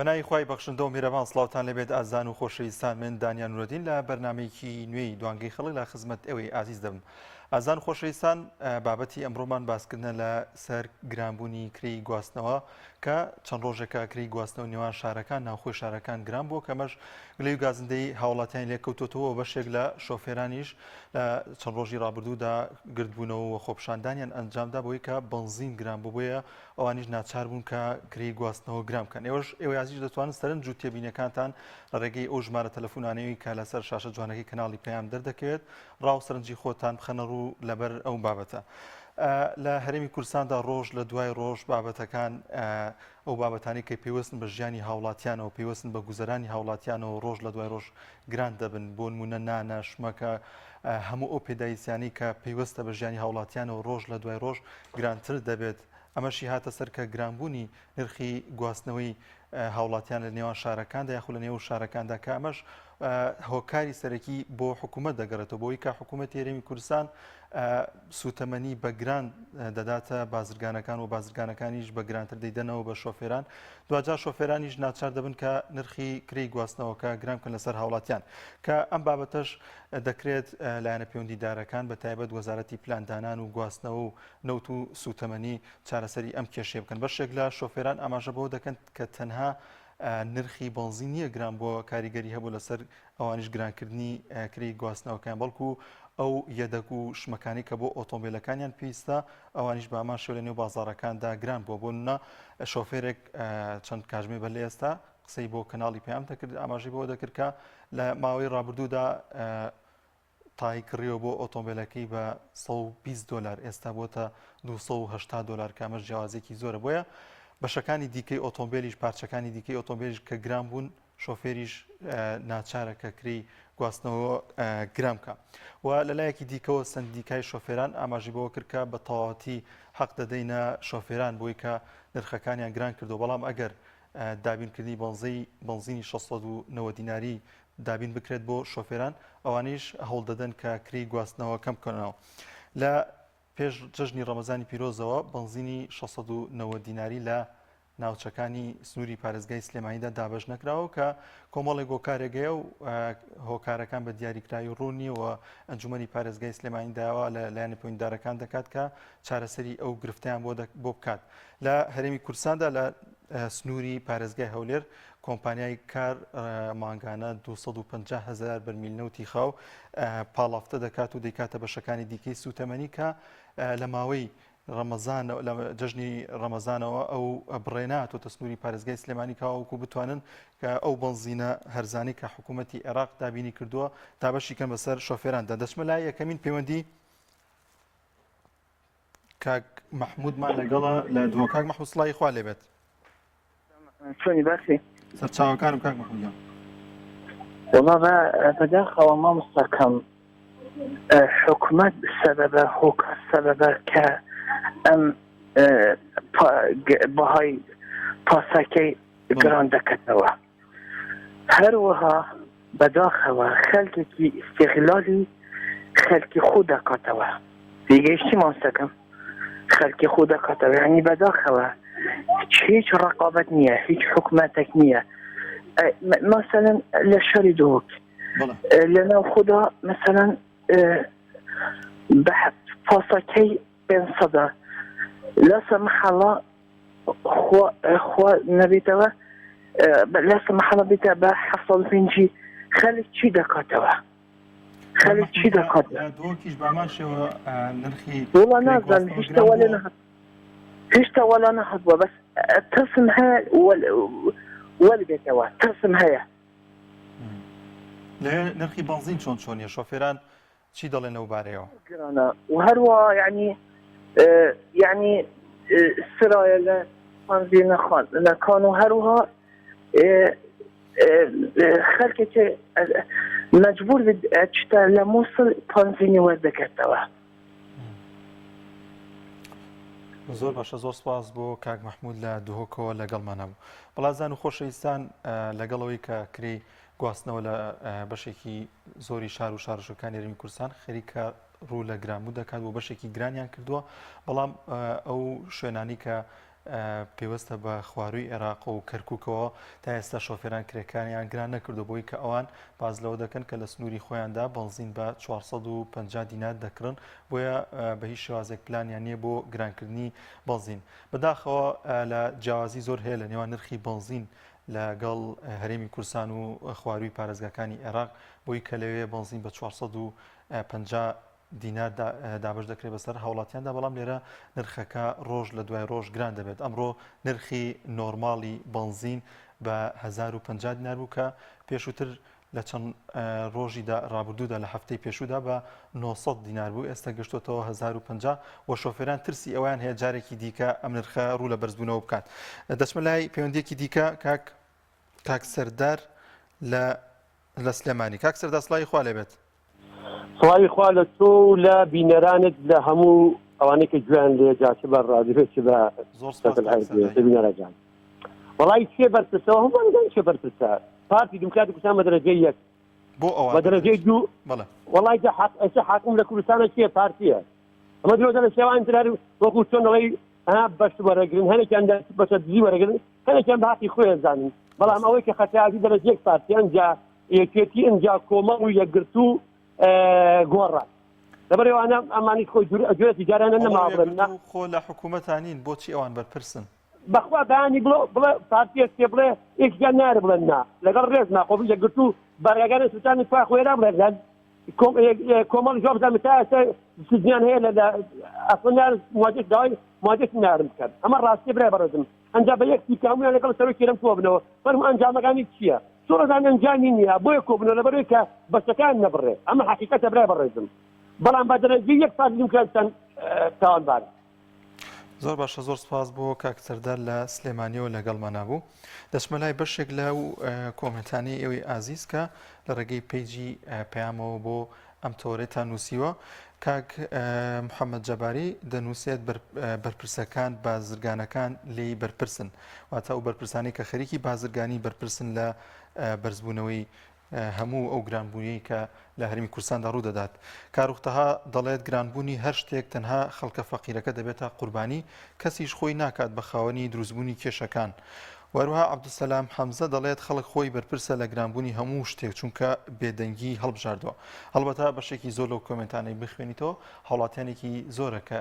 بەناوی خوای بەخشندە و میرەبان سڵاوتان لێبێت ئازان و خۆشەویستان من دانیان نورەدین لە بەرنمەیەکی نوێی دوانگەی خەڵک لە خزمەت ئێوەی ئازیز دەبم ئازان خۆشەویستان بابەتی ئەمڕۆمان باسکردنە لە سەر گرانبوونی کرێی گواستنەوە کە چەند ڕۆژێکە کرێی گواستنەوە نێوان شارەکان ناوخۆی شارەکان گران بووە کەمەش گلەی و گازندەی هاوڵاتیانی لێکەوتۆتەوە بەشێک لە شۆفێرانیش لە چەند ڕۆژی ڕابردوودا گردبوونەوە و خۆپیشاندانیان ئەنجامدا بۆی کە بەنزین گران بوو بۆیە ئەوانیش ناچار بوون کە کرێی گواستنەوە گران بکەن. ئێوەش ئێوەی ئازیز دەتوانن سەرنج و تێبینیەکانتان لە ڕێگەی ئەو ژمارە تەلەفونانەی کە لەسەر شاشە جوانەکەی کەناڵی پەیام دەردەکەوێت ڕا و سەرنجی خۆتان بخەنە ڕوو لەبەر ئەو بابەتە. لە هەرێمی کوردستاندا ڕۆژ لە دوای ڕۆژ بابەتەکان ئەو بابەتانی کە پەیوەستن بە ژیانی هاوڵاتیانەوە پەیوەستن بە گوزەرانی هاوڵاتیانەوە ڕۆژ لە دوای ڕۆژ گران دەبن بۆ نمونە نانە شمەکە هەموو ئەو پێداویستیانەی کە پەیوەستە بە ژیانی هاوڵاتیانەوە ڕۆژ لە دوای ڕۆژ گرانتر دەبێت، ئەمەشی هاتە سەر کە گرانبوونی نرخی گواستنەوەی هاوڵاتیان لە نێوان شارەکاندا یاخود لە نێو شارەکاندا کە ئەمەش هۆکاری سەرەکی بۆ حکوومەت دەگەڕێتەوە بۆی کە حکوومەتی هەرێمی کوردستان سوتەمەنی بە گران دەداتە بازرگانەکان و بازرگانەکانیش بە گرانتر دەیدەنەوە بە شۆفێران دواجار شۆفێرانیش ناچار دەبن کە نرخی کرێی گواستنەوەکە گران بکەن لەسەر هاوڵاتیان کە ئەم بابەتەش دەکرێت لایەنە پەیوەندیدارەکان بە تایبەت وەزارەتی پلاندانان و گواستنەوە و نەوت و سووتەمەنی چارەسەری ئەم کێشەیە بکەن. بەشێک لە شۆفێران ئاماژە بەوە دەکەن کە تەنها نرخی بەنزین نییە گران بووە کاریگەری هەبوو لەسەر ئەوانیش گرانکردنی کرێی گواستنەوەکان بەڵکو ئەو یەدەگ و شمەکانی کە بۆ ئۆتۆمبیلەکانیان پێویستە ئەوانیش بە هەمان شێوە لە نێو بازاڕەکاندا گران بووە بۆ نمونە شۆفێرێک چەند کاژمێر بەر لە ئێستا قسەی بۆ کەناڵی پەیام دەکرد ئاماژەی بەوە دەکرد کە لە ماوەی ڕابردوودا تای کڕیوە بۆ ئۆتۆمبیلەکەی بە 120 دلار ئێستا بۆتە 280 دلار کە ئەمەش جیاوازێکی زۆرە بۆیە بەشەکانی دیکەی ئۆتۆمبیلیش پارچەکانی دیکەی ئۆتۆمبیلیش کە گران بوون شۆفێریش ناچارە کە کرێی گواستنەوە گران بکە و لەلایەکی دیکەوە سندیکای شۆفێران ئاماژی بەوە کرد کە بە تەواوەتی حەق دەدەینە شۆفێران بۆی کە نرخەکانیان گران کردو بەڵام ئەگەر دابینکردنی بەنزەی بەنزینی 690 دیناری دابین بکرێت بۆ شۆفێران ئەوانیش هەوڵ دەدەن کە کرێی گواستنەوە کەم بکەنەوە لە پێش جەژنی ڕەمەزانی پیرۆزەوە بەنزینی 690 دیناری لە ناوچەکانی سنووری پارێزگای سلێمانیدا دابەش نەکراوە کە کۆمەڵێک هۆکارێک هەیە و هۆکارەکان بە دیاریکراوی ڕوون نییە و ئەنجومەنی پارێزگای سلێمانی داوا لە لایەنە پەیوەندیدارەکان دەکات کە چارەسەری ئەو گرفتیان بۆ بۆ بکات لە هەرێمی کوردستاندا لە سنووری پارێزگای هەولێر کۆمپانیای کار مانگانە 250 هزار بەرمیل نەوتی خاو پاڵافتە دەکات و دەیکاتە بەشەکانی دیکەی سوتەمەنی کە لە ماوەی ڕەمەزان لە جەژنی ڕەمەزانەوە ئەو بڕێ ناتۆتە سنووری پارێزگای سلێمانی کاوەکو بتوانن کە ئەو بەنزینە هەرزانی کە حکوومەتی عێراق دابینی کردووە دابەشی کەن بەسەر شۆفێراندا دەچمە لای یەکەمین پەیوەندی کاک مەحمودمان لەگەڵە لە دهۆک کاک مەحمود سڵاوی خوا لێبێت چۆنی باسی سەرچاوەکانم کاک مەحمودیان وەڵا بە بەداخەوە مامۆستاکەم حکومەت سەبەبە هۆکار سەبەبە کە ئەم بەهای پاسەکەی گران دەکەتەوە هەروەها بەداخەوە خەلکێکی ئیستیغلالی خەلکی خۆ دەکاتەوە تێگەیشتی مامۆستاکەم خەلکی خۆ دەکاتەوە یعنی بەداخەوە هیچ ڕقابەت نییە هیچ حکومەتێک نییە مەسەلەن لە شاری دهۆک لە ناو خۆدا مەسەلەن بە پاسەکەی پێ لا سمح الله خوا خوا نەبێتەوە لا سمح الله بێتە بە 750 خەلک چی دەکاتەوە خەلک چی دەکات دۆکیش بامان شێوە نرخی وڵا نازانم هیچ ولا نەهات هیچ ولا نەهات بووە بەس ترسم هەیە وەل بێتەوە ترسم هەیە لەوێ نرخی بەنزین چۆن چۆنیە شۆفێران چی دەڵێن لەو بارەیەوە؟ گرانە و هەروە یعنی یعنی سرایە لە بەنزینەخان لەکان و هەروها خەلکێکی مەجبور بێت چتە لە مووسڵ بەنزینی وەردەگرتەوە. زۆر باشە زۆر سپاس بۆ کاک مححمود لە دهۆکەوە لەگەڵمانە بوو بەڵازان و خۆشەویستان لەگەڵەوەی کە کرێی گواستنەوە لە بەشێکی زۆری شار و شارۆچکەکانی هەرێمی کوردستان خەریکە ڕوو لە گرانبوو دەکات و بەشێکی گرانیان کردووە بەڵام ئەو شوێنانی کە پەیوەستە بە خوارووی عێراق و کەرکووکەوە تا ئێستا شۆفێران کرێکانیان گران نەکردو بۆی کە ئەوان باس لەوە دەکەن کە لە سنووری خۆیاندا بەنزین بە 450 دینار دەکڕن بۆیە بە هیچ شێوازێک پلانیان نییە بۆ گرانکردنی بەنزین. بەداخەوە لە جیاوازی زۆر هەیە لە نێوان نرخی بەنزین لەگەڵ هەرێمی کوردستان و خوارووی پارێزگاکانی عێراق بۆی کە لەوێ بەنزین بە 450 دینار دابەش دەکرێت بەسەر هاوڵاتیاندا، بەڵام لێرە نرخەکە ڕۆژ لە دوای ڕۆژ گران دەبێت. ئەمڕۆ نرخی نۆرماڵی بەنزین بە 1050 دینار بوو کە پێشووتر لە چەند ڕۆژی ڕابردوودا لە هەفتەی پێشوودا بە 900 دینار بوو، ئێستا گەشتۆتەوە 1050 و شۆفێران ترسی ئەویان هەیە جارێکی دیکە ئەم نرخە ڕوو لە بەرزبوونەوە بکات. دەچمە لای پەیوەندیەکی دیکە کاک کاک سەردار لە لە سلێمانی. کاک سەردار سڵاوی خوا لێبێت. سڵاوی خوا لە تۆ و لە بینەرانت لە هەموو ئەوانەی کە گوێیان لێ جا چ بە ڕادیۆ چ بە زۆر سپاس کاک سەردار. بینەرەکان وەڵی کێ بەرپرسەوە هەمووان دەزانین کێ بەرپرسە پارتی دیموکراتی کوردستان بە دەرەجەی یەک بۆ ئەوان بە دەرەجەی بەرپرس دوو بەڵێ وەڵی جا حاک ئێستا حاکم لە کوردستانە کێ پارتیە ئەمە درۆ دەڵێ شێوان تر هەر وەکو چۆن دەڵێی ها بەش وەرەگرن هەنێکیان بەشە دزی وەرەگرن هەنێکیان بە هەقی خۆیان زانن بەڵام ڕاستە ئەوەی کە خەتاتی دەرەجە یەک پارتی ئەنجا یەکێتی ئینجا کۆمەڵ و یەکگرتوو گۆڕان لەبەر ئەوانە ئەمانی خۆی جورەتی جارانە کۆمەڵ نەما و بڵێن نا یەکگرتوو خۆ لە حکوومەتا نین بۆچی ئەوان بەرپرسن؟ بەخوا بەیانی بڵێ بڵێ پارتیەک تێ بڵێ یەکیان نارە بڵێن نا لەگەڵ ڕێزما خۆ یەکگرتوو بەڕێگانە سوتانی خوا خۆێرا بڵێن نا کۆمەڵ جواب بدەن تا ئێستا سجنیان هەیە لە ئەسڵ نار مواجهە داوای مواجهە نارم بکەن ئەمە ڕاستی برای بەڕێزم ئەنجا بە یەک تیکە هەموویان لەگەڵ سەرۆکی هەرێم کۆبنەوە فەرموو ئەنجامەکانی چییە چۆن ئەزانن ئەنجامی نییە بۆیە کۆبنەوە لەبەرئەوەی کە بەشەکان نەبڕێ ئەمە حەقیقەتە برای بەڕێزم بەڵام بە دەرەجەی یەک پارتی دیموکراتستان تاوانبارە. زۆر باشە زۆر سپاس بۆ کاک سەردار لە سلێمانیەوە لەگەڵمانا بوو دەچمە لای بەشێک لە کۆمنتانی ئێوەی ئازیز کە لە ڕێگەی page ی پەیامەوە بۆ ئەم تۆرێتان نووسیوە کاک محەممەد جەباری دەنووسێت بەرپرسەکان بازرگانەکان لێی بەرپرسن واتە ئەو بەرپرسانی کە خەریکی بازرگانی بەرپرسن لە بەرزبوونەوەی هەموو ئەو گرانبوونیەی کە لە هەرێمی کوردستاندا ڕوودەدات. کاروخ تەها دەڵێت گرانبوونی هەر شتێک تەنها خەڵکە فەقیرەکە دەبێتە قوربانی، کەسیش خۆی ناکات بە خاوەنی دروستبوونی کێشەکان. وەروەها عەبدولسەلام حەمزە دەڵێت خەڵک خۆی بەرپرسە لە گرانبوونی هەموو شتێک چونکە بێدەنگی هەڵبژاردووە. هەڵبەتە بەشێکی زۆر لەو کۆمێنتانەی بخوێنیتەوە هاوڵاتیانێکی زۆرە کە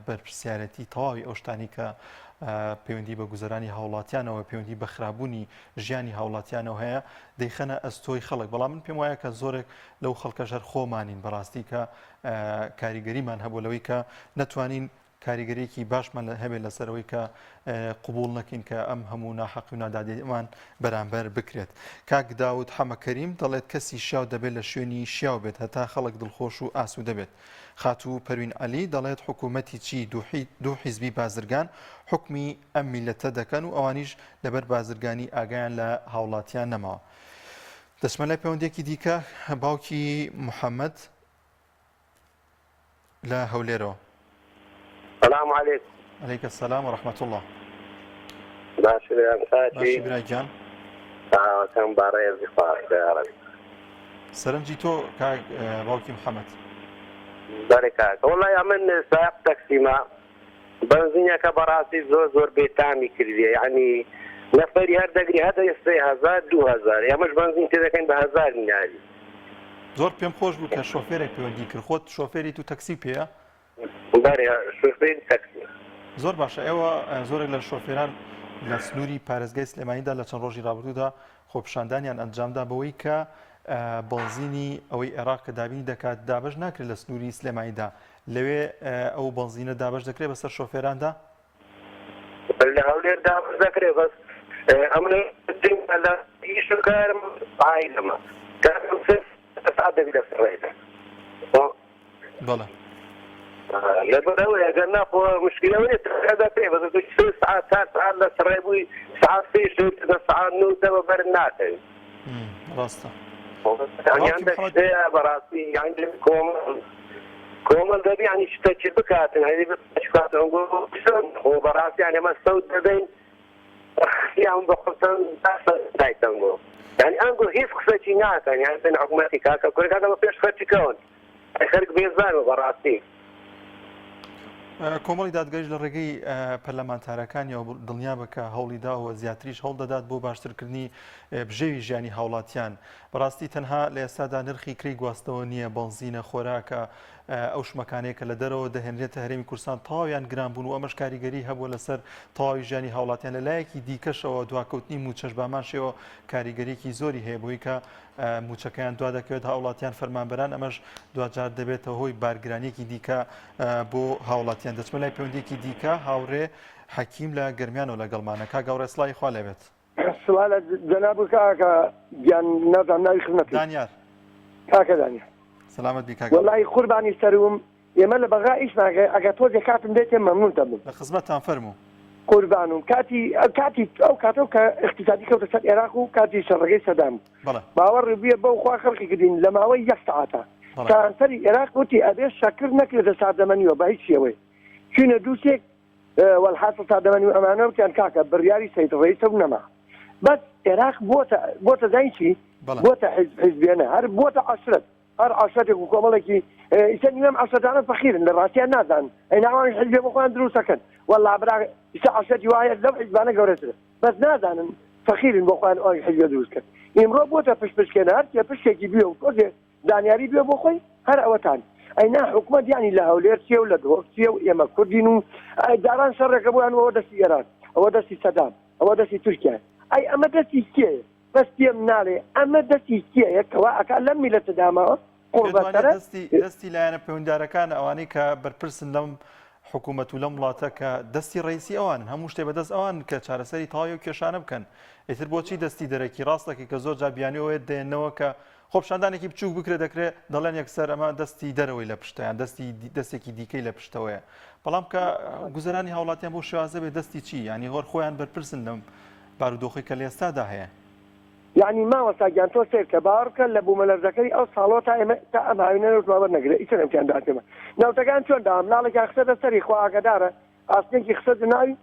بەرپرسیارێتی تەواوی ئەو شتانی کە پەیوەندی بە گوزەرانی هاوڵاتیانەوە پەیوەندی بە خراپبوونی ژیانی هاوڵاتیانەوە هەیە دەیخەنە ئەستۆی خەڵک بەڵام من پێم وایە کە زۆرێک لەو خەڵکەش هەر خۆمانین بەڕاستی کە کاریگەریمان هەبوو لەوەی کە نەتوانین کاریگەریەکی باشمان هەبێت لەسەرەوەی کە قوبول نەکەین کە ئەم هەموو ناحەقی و نادادیمان بەرامبەر بکرێت. کاک داود حەمەکەریم دەڵێت کەسی شیاو دەبێت لە شوێنی شیاو بێت هەتا خەڵک دڵخۆش و ئاسوودە بێت. خاتوو پەروین عەلی دەڵێت حکوومەتی چی دوو حیزبی بازرگان حوکمی ئەم میللەتە دەکەن و ئەوانیش لەبەر بازرگانی ئاگایان لە هاوڵاتیان نەماوە. دەچمە لای پەیوەندیەکی دیکە باوکی محەممەد لە هەولێرەوە. سلام علیکم. علیک السلام و رحمة الله. باشی برام چاکی؟ باشی برا گیان. ساوەکەم بەڕێزی خوا یاڕەبی. سەرنجی تۆ کاک باوکی محەممەد. بەڵێ کاکە وەڵای ئەمن سایەق تەکسیمە بەنزینەکە بەڕاستی زۆر زۆر بێتامی کردیە یەعنی نەفەری هەر دەگری هەر دەگری 3000 2000 ئێمەش بەنزین تێدەکەین بە 1000 دیناری. زۆر پێم خۆش بوو کە شۆفێرێک پەیوەندی کرد خۆت شۆفێریت و تەکسی پێیە؟ بەرێ شۆفێری تەکسی. زۆر باشە ئێوە زۆرێک لە شۆفێران لە سنووری پارێزگای سلێمانیدا لە چەند ڕۆژی ڕابردوودا خۆپیشاندانیان ئەنجامدا بەوەی کە بەنزینی ئەوەی عێراق کە دابینی دەکات دابەش ناکرێت لە سنووری سلێمانیدا لەوێ ئەو بەنزینە دابەش دەکرێت بەسەر شۆفێراندا؟ لە هەولێر دابەش دەکرێت بەس ئەمن لە ئیش و کارم عایلەمە کارم سێ سەعات دەبی لەسەر ڕێگە. بەڵێ. لەبەر ئەوەی ئەگەر نا خۆ مشکلە نیە تەنها دەکرێ بەس تۆ سێ سەعات چوار سەعات لەسەر ڕێ بووی سەعات سێ شەو دە سەعات نۆ دە بە بەر ناکەوی. ڕاستە. یانی هەندێک شت هەیە بەڕاستی یانی دەبی کۆمەڵ کۆمەڵ دەبی یانی شتێکی بکاتن هەری بکاتن خۆ بەڕاستی یانی ئەمە سەوت دەدەین یان بە خۆتان دایتەنگۆ یانی ئەنگۆ هیچ قسەکی ناکەن یان بن حکومەتی کاکە کورە کاکە بە پێش خەرچی کەون خەرک بێزار بە بەڕاستی. کۆمەڵی دادگەریش لە ڕێگەی پەرلەمانتارەکانیەوە دڵنیابە کە هەوڵی داوە زیاتریش هەوڵ دەدات بۆ باشترکردنی بژێوی ژیانی هاوڵاتیان. بەڕاستی تەنها لە ئێستادا نرخی کرێی گواستنەوە نییە، بەنزینە، خۆراکە، ئەو شمەکانەیە کە لە دەرەوە دەهێنرێتە هەرێمی کوردستان تەواویان گران بوون و ئەمەش کاریگەری هەبووە لەسەر تەواوی ژیانی هاوڵاتیان. لە لایەکی دیکەشەوە دواکەوتنی مووچەش بەهەمان شێوە کاریگەریەکی زۆری هەیە بۆی کە مووچەکەیان دوادەکەوێت هاوڵاتیان فەرمانبەران ئەمەش دواجار دەبێتە هۆی بارگرانیەکی دیکە بۆ هاوڵاتیان. دەچمە لای پەیوەندیەکی دیکە هاوڕێ حەکیم لە گەرمیانەوە لەگەڵمانە. کاک هاوڕێ سڵاوی خوا لێبێت. سڵا لە جەناب کاکە گیان نازانم ناوی خزمەتت. دانیار. کاکە دانیار. سەلامەت بی کاک. وەڵاهی قوربانی سەروم ئێمە لە بەغا ئیشمان هەیە ئەگەر تۆزێ کاتم بێتێ مەمنونت دەبم. لە خزمەتتان فەرموو. قوربانوم کاتی کاتی ئەو کاتەو کە ئیقتیسادی کەوتە سەر ئێراق و کاتی شەڕەکەی سەدام بەڵێ. باوەڕ بیە بەو خوا خەڵقی کردین لە ماوەی یەک سەعاتا بەڵێ. سەرانسەری ئێراق وتی ئەبێ شەکر نەکرێتە ساردەمەنیوە بە هیچ شێوەیەک چوینە دووسێک وەلحاسڵ ساردەمەنی و ئەمانە وتیان کاکە بڕیاری سەید ڕەیسە و نەما بەس ئێراق بۆتە بۆتە زانی چی بەڵێ. بۆتە حیزب حیزبێنە هەر بۆتە عەشرەت هەر عەشرەتێک و کۆمەڵێکی ئیسە نیوەم عەشرەتانە فەقیرن لە ڕاستیان نازانن ئەی ناوانش حیزبێ بۆ خۆیان دروست ئەکەن وەڵا برا ئیسە عەشرەتی وایە لەو حیزبانە گەورەترە بەس نازانن فەقیرن بۆ خۆیان ئەوانش حیزبێ دروست کەن ئیمڕۆ بۆتە پشت پشکێنە هەر کێ پشکێکی بوێ و تۆزێ زانیاری بوێ بۆ خۆی هەر ئەوەتان ئەی نا حکومەت یانی لە هەولێر چیە و لە دهۆک چیە و ئێمە کوردین و جاران شەڕێکە بۆیان ئەوە دەستی ئێران ئەوە دەستی سەدام ئەوە دەستی تورکیا ئەی ئەمە دەستی کێیە بەس پێم ناڵێ ئەمە دەستی کێیە کەوا ئەکا لەم میلەتە داماوە پێت وانیە قوڕبەسەرە. دەستی دەستی لایەنە پەیوەندیدارەکان ئەوانەی کە بەرپرسن لەم حکوومەت و لەم وڵاتە کە دەستی ڕئیسی ئەوانن هەموو شتێ بەدەست ئەوان کە چارەسەری تەواوی ئەو کێشانە بکەن ئیتر بۆچی دەستی دەرەکی ڕاست دەکەی کە زۆر جار بیانوی ئەوەیە دێنەوە کە خۆپیشاندانێکی بچووک بکرێت دەکرێت دەڵێن یەکسەر ئەمە دەستی دەرەوەی لە پشتە یان دەستی دەستێکی دیکەی لە پشتەوەیە بەڵام کە گوزەرانی هاوڵاتیان بۆ شێوازە بێ دەستی چی یانی هۆر خۆیان بەرپرسن لەم بارودۆخەی کە لە ئێستادا هەیە. یەعنی مامۆستا گیان تۆ سەیر کە باوەڕ بکە لە بوومەلەرزەکەی ئەو ساڵەوە تا ئێمە تا ئەم هاوینە نەوتمان وەرنەگرێ ئیتر نەوتیان داتێمە نەوتەکان چۆن داوە مناڵێکیان خستە سەری خوا ئاگەدارە ئاسنێکی خستە ناوی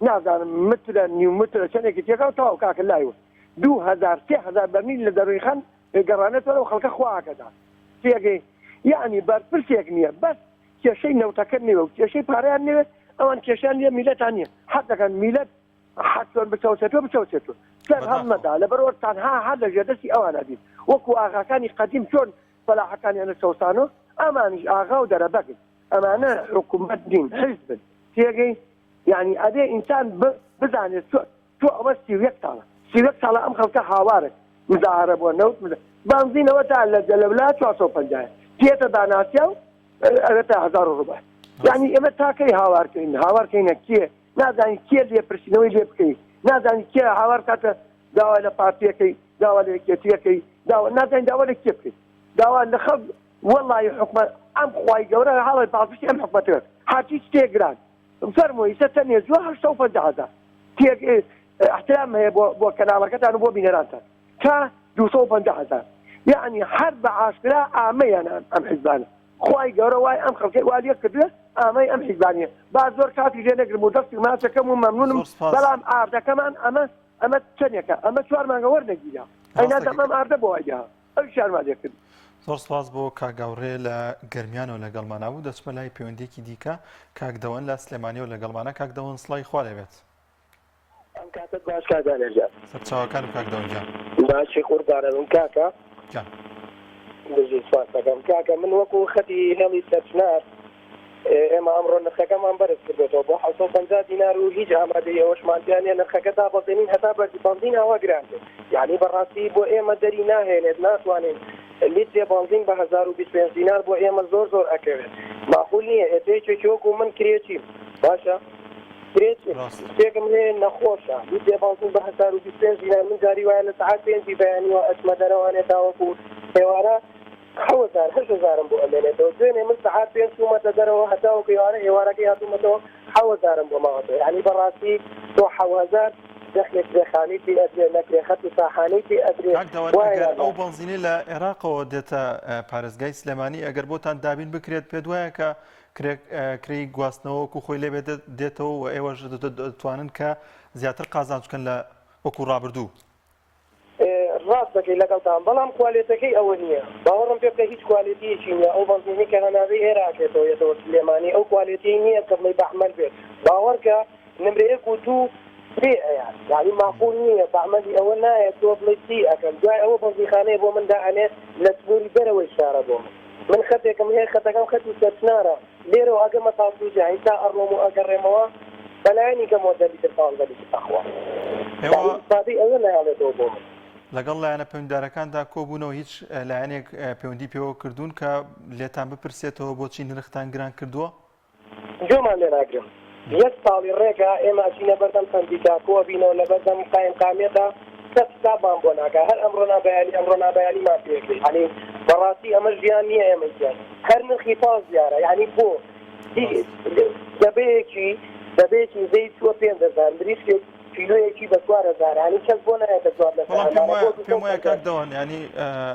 نازانم مترە نیو مترە چەندێکی تێکا و تەواو کاکە لایوە 2000 3000 بەرمیل لە دەروی خان گەڕانێتەوە لەو خەڵکە خوا ئاگەدار تێگەی یەعنی بەرپرسێک نییە بەس کێشەی نەوتەکە نەوێ و کێشەی پارەیان نەوێ ئەوان کێشیان نییە میلەتان نییە حەز دەکەن میلەت حەز چۆن بچەوسێتەوە بچەوسێتەوە سەر بەداخەوە. هەڵنەدا لەبەرئەوە تەنها هەر لە ژێردەستی ئەوانە بین وەکو ئاغاکانی قەدیم چۆن فەلاحەکانیان ئەچەوسانەوە ئەمانیش ئاغا و دەرەبەگن ئەمانە حکومەت نین حیزبن تێگەی یانی ئەبێ ئینسان بزانێت چۆن تۆ ئەوە 31 ساڵە 31 ساڵە ئەم خەڵکە هاوارن مزاهرە بۆ نەوت بەنزینەوە تا لە جەلەولا 450 تێتە باناسیا و ئەوێتە هەزار و ڕوبع یعنی ئێمە تاکەی هاوارکەین هاوارکەینە کێ نازانی کێ لێپرسینەوەی لێ بکەی نازانی کێ هاوار کاتە داوا لە پارتیەکەی داوا لە یەکێتیەکەی داوا نازانی داوا لە کێ بکەی داوا لە خەڵک وەڵی حکومەت ئەم خوای گەورە هاڵی پاڵپشتی ئەم حکومەتە هەرچی شتێک گران فەرموو ئیسە چەندێ زووە 850 هەزار تێک احترام هەیە بۆ بۆ کەناڵەکەتان و بۆ بینەرانتان تا 250 هەزار یعنی هەر بە ئاشکرا ئامەیان ئەم حیزبانە خوای گەورە وای ئەم خەڵکەی وا لێ کردوێ ئامەی ئەم حیزبانیە با زۆر کاتی لێ نەگرم و دەستی ماچەکەم و مەمنونم زۆر سپاس. بەڵام ئاردەکەمان ئەمە ئەمە چەندێکە ئەمە چوار مانگە وەرنەگیرا ئەی ڕاستە نازانم ئەم ئاردە بۆ وای لێ هات ئەویشیان وا لێ کرد. زۆر سپاس بۆ کاک گاوڕێ لە گەرمیانەوە لەگەڵمانا بوو دەچمە لای پەیوەندیەکی دیکە کاک دەوەن لە سلێمانیەوە لەگەڵمانە کاک دەوەن سڵاوی خوا لێبێت. ئەم کاتەت باش کاک دانیار گیان. سەرچاوەکانم کاک دەوەن گیان. باشی قوربانە بم کاکە. گیان. بژی سپاس دەکەم کاکە من وەکو خەتی هێڵی سەرچنار ئێمە ئەمڕۆ نرخەکەمان بەرز کردۆتەوە بۆ 750 دینار و هیچ ئامادەی ئەوەشمان تیا نیە نرخەکە دابەزێنین هەتا بەرزی بەنزین ئاوا گران بێت یعنی بەڕاستی بۆ ئێمە دەری ناهێنێت ناتوانین لیترێ بەنزین بە 1025 دینار بۆ ئێمە زۆر زۆر ئەکەوێت ماقول نییە ئێتە یەکێکی وەکو من کرێچیم باشە شتێکم هەیە نەخۆشە لیترێ بەنزین بە 1025 دینار من جاری وایە لە سەعات پێنجی بەیانیوە ئەچمە دەرەوانێ تاوەکو ئێوارە حەوهەزار هەشتهەزارم بۆ ئەمێنێتەوە دوێنێ من سەعات پێنج چوومەتە دەرەوە هەتاوەکو ئێوارە ئێوارەکەی هاتوومەتەوە حەوهەزارم بۆ ماوەتەوە یانی بەڕاستی تۆ حەوهەزار دەخلێ کرێخانەی پێ ئەدرێ نە کرێ خەت و ساحانەی پێ ئەدرێ کاک داوەر وایە ئەگەر نا ئەو بەنزینەی لە عێراقەوە دێتە پارێزگای سلێمانی ئەگەر بۆتان دابین بکرێت پێت وایە کە کرێی گواستنەوە وەکو خۆی لێ دێتەوە و ئێوەش دەتوانن کە زیاتر قازانج بکەن لە وەکو ڕابردوو؟ ڕاستە. ڕاستەکەی لەگەڵتام بەڵام کوالێتەکەی ئەوە نییە باوەڕم پێ بکە هیچ کوالێتیەکی نییە ئەو بەنزینەی کە هەناردەی ئێرە ئەکرێتەوە یەتەوە سلێمانی ئەو کوالێتیەی نییە کە بڵێی بەعمەل بێت باوەڕکە نمرە یەک و دوو پێ ئەیات یانی ماقول نییە بەعمەلی ئەوە نایەت تۆ بڵێی چی ئەکەم دوای ئەوە بەنزینخانەیە بۆ من دائەنێ لە سنوری دەرەوەی شارە بۆ من من خەتێکم هەیە خەتەکەم خەتی سەرچنارە لێرەوە ئەگەمە تاسڵوجە هی تا ئەڕۆم و ئەگەڕێمەوە بەلایەنی کەمەوە دە لیتر 15 لیتر ئەخوا ئێوە یانی ئیسفادەی ئەوە نایەڵێتەوە بۆ من. لەگەڵ لایەنە پەیوەندیدارەکاندا کۆبوونەوە هیچ لایەنێک پەیوەندی پێوە کردوون کە لێتان بپرسێتەوە بۆچی نرختان گران کردووە؟ گوێمان لێ ناگرن یەک ساڵی ڕێکە ئێمە ئەچینە بەردەم سەندیکا کۆ ئەبینەوە لەبەردەم قایمقامیەتا کەس حسابمان بۆ ناکا هەر ئەمڕۆ نا بەیانی ئەمڕۆ نا بەیانیمان پێ ئەکرێ یانی بەڕاستی ئەمە ژیان نییە ئێمەی تیاین هەر نرخی پاس دیارە یانی بۆ دەبەیەکی دەبەیەکی زەیت چووە 5000 مریشکێک کیلۆیەکی بە 4000 یانی کەس بۆ نایەتە جواب لەسەر بەڵام پێم ئەمانە وایە بۆ پێم وایە 250 کاک دەوان ینی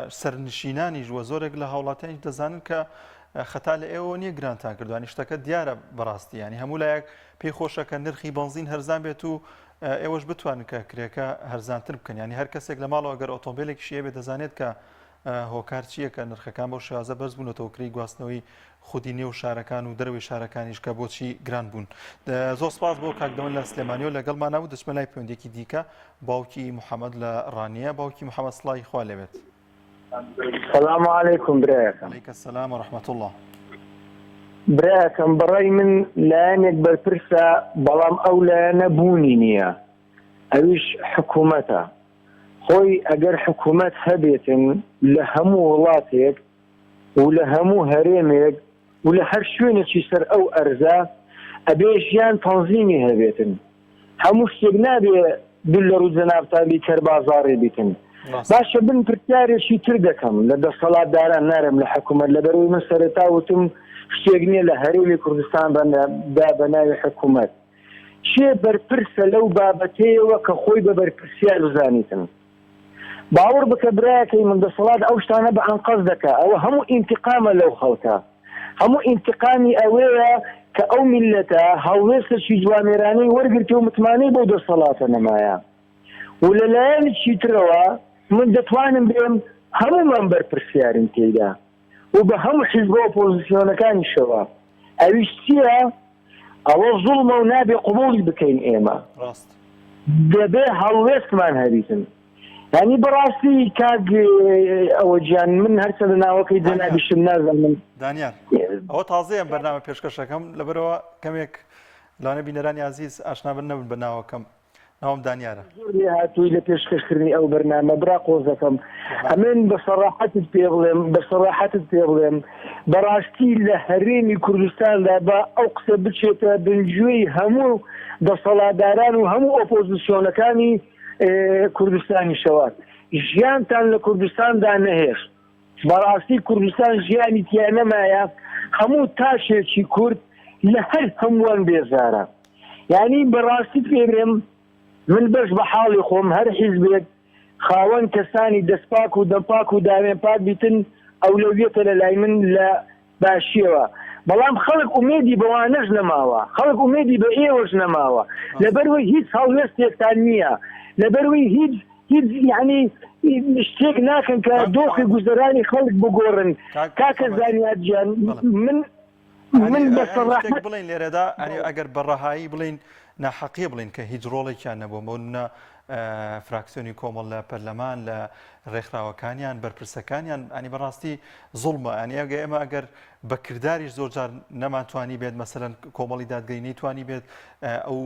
سەرنشینانیش وە زۆرێک لە هاوڵاتیانیش دەزانن کە خەتا لە ئێوەوە نییە گرانتان کردووە ینی شتەکە دیارە بەڕاستی ینی هەموو لایەک پێی خۆشە کە نرخی بەنزین هەرزان بێت و ئێوەش بتوانن کە کرێکە هەرزانتر بکەن ینی هەر کەسێک لە ماڵەوە گەر ئۆتۆمبیلێکیشی هەبێت دەزانێت کە هۆکار چییە کە نرخەکان بەو شێوازە بەرز بوونەتەوە کرێی گواستنەوەی خودی نێو شارەکان و دەرەوەی شارەکانیش کە بۆچی گران بوون. زۆر سپاس بۆ کاک دەوەن لە سلێمانیەوە لەگەڵمانە و دەچمە لای پەیوەندیەکی دیکە باوکی محەممەد لە ڕانیە باوکی محەممەد سڵاوی خوا لێبێت. سلام علیکم برایەکەم. علیک السلام و رحمة اللە. برایەکەم بەڕای من لایەنێک بەرپرسە بەڵام ئەو لایەنە بوونی نییە ئەویش حکوومەتە خۆی ئەگەر حکوومەت هەبێتن لە هەموو وڵاتێک و لە هەموو هەرێمێک و لە هەر شوێنێکی سەر ئەو ئەرزە ئەبێ ژیان تەنزیمی هەبێتن هەموو شتێک نابێ دول لە ڕوو جەنابتا بی کەر بازاڕی بیتن باشە بن پرسیارێکی تر دەکەم لە دەسەڵاتداران نارم لە حکوومەت لەبەرەوەی من سەرەتا وتم شتێک نییە لە هەرێمی کوردستان بەدا بە ناوی حکوومەت کێ بەرپرسە لەو بابەتەیەوە کە خۆی بە بەرپرسیار بزانیتن باوەڕ بکە برایەکەی من دەسەڵات ئەو شتانە بە ئەنقەست دەکا ئەوە هەموو ئینتقامە لەو خەڵکە هەموو ئینتقامی ئەوەیە کە ئەو میللەتە هەڵوێستەکی جوامێرانەی وەرگرت و متمانەی بەو دەسەڵاتە نەمایە و لە لایەنێکی ترەوە من دەتوانم بێم هەموومان بەرپرسیارین تێیدا و بە هەموو حیزبە ئۆپۆزسیۆنەکانیشەوە ئەویش چییە؟ ئەوە زوڵمە و نابێ قبوڵی بکەین ئێمە ڕاست. دەبێ هەڵوێستمان هەبیتن یانی بەڕاستی کاک ئەوە گیان من هەرچەندە ناوەکەی دانیار جەنابیشم نازانم دانیار ئەوە تازەیە ئەم بەرنامە پێشکەشەکەم لەبەرەوە کەمێک لەوانە بینەرانی ئازیز ئاشنا بن نەبن بە ناوەکەم ناوم دانیارە. زۆر لێهاتووی لە پێشکەشکردنی ئەو بەرنامە برا قۆزەکەم ئەمن بە سەڕاحەتت پێ بڵێم بە سەڕاحەتت پێ بڵێم بەڕاستی لە هەرێمی کوردستاندا با ئەو قسە بچێتە بنگوێی هەموو دەسەڵاتداران و هەموو ئۆپۆزسیۆنەکانی کوردستانیشەوە ژیانتان لە کوردستاندا نەهێشت بەڕاستی کوردستان ژیانی تیا نەمایە هەموو تاکێکی کورد لە هەر هەمووان بێزارە یانی بەڕاستیت پێ بێم من بەش بە حاڵی خۆم هەر حیزبێک خاوەن کەسانی دەستپاک و دەمپاک و داوێن پاک بیتن ئەولەویەتە لە لای من لە باشیەوە بەڵام خەڵک ئومێدی بەوانەش نەماوە خەڵک ئومێدی بە ئێوەش نەماوە لەبەروەی هیچ هەڵوێستێکتان نییە لەبەروەی هیچ هیچ یعنی شتێک ناکەن کە دۆخی گوزەرانی خەڵک بگۆڕن کاکە زانیار گیان من من بە سەڕاحەت بڵێن لێرەدا ئەنی ئەگەر بە ڕەهایی بڵین ناحەقیە بڵین کە هیچ ڕۆڵێکیان نەبوو بۆ نمونە فراکسیۆنی کۆمەڵ لە پەرلەمان لە ڕێکخراوەکانیان بەرپرسەکانیان ئەنی بەڕاستی زوڵمە ئەنی ئەگە ئێمە ئەگەر بە کرداریش زۆر جار نەمانتوانی بێت مەسەلەن کۆمەڵی دادگەری نەیتوانی بێت ئەو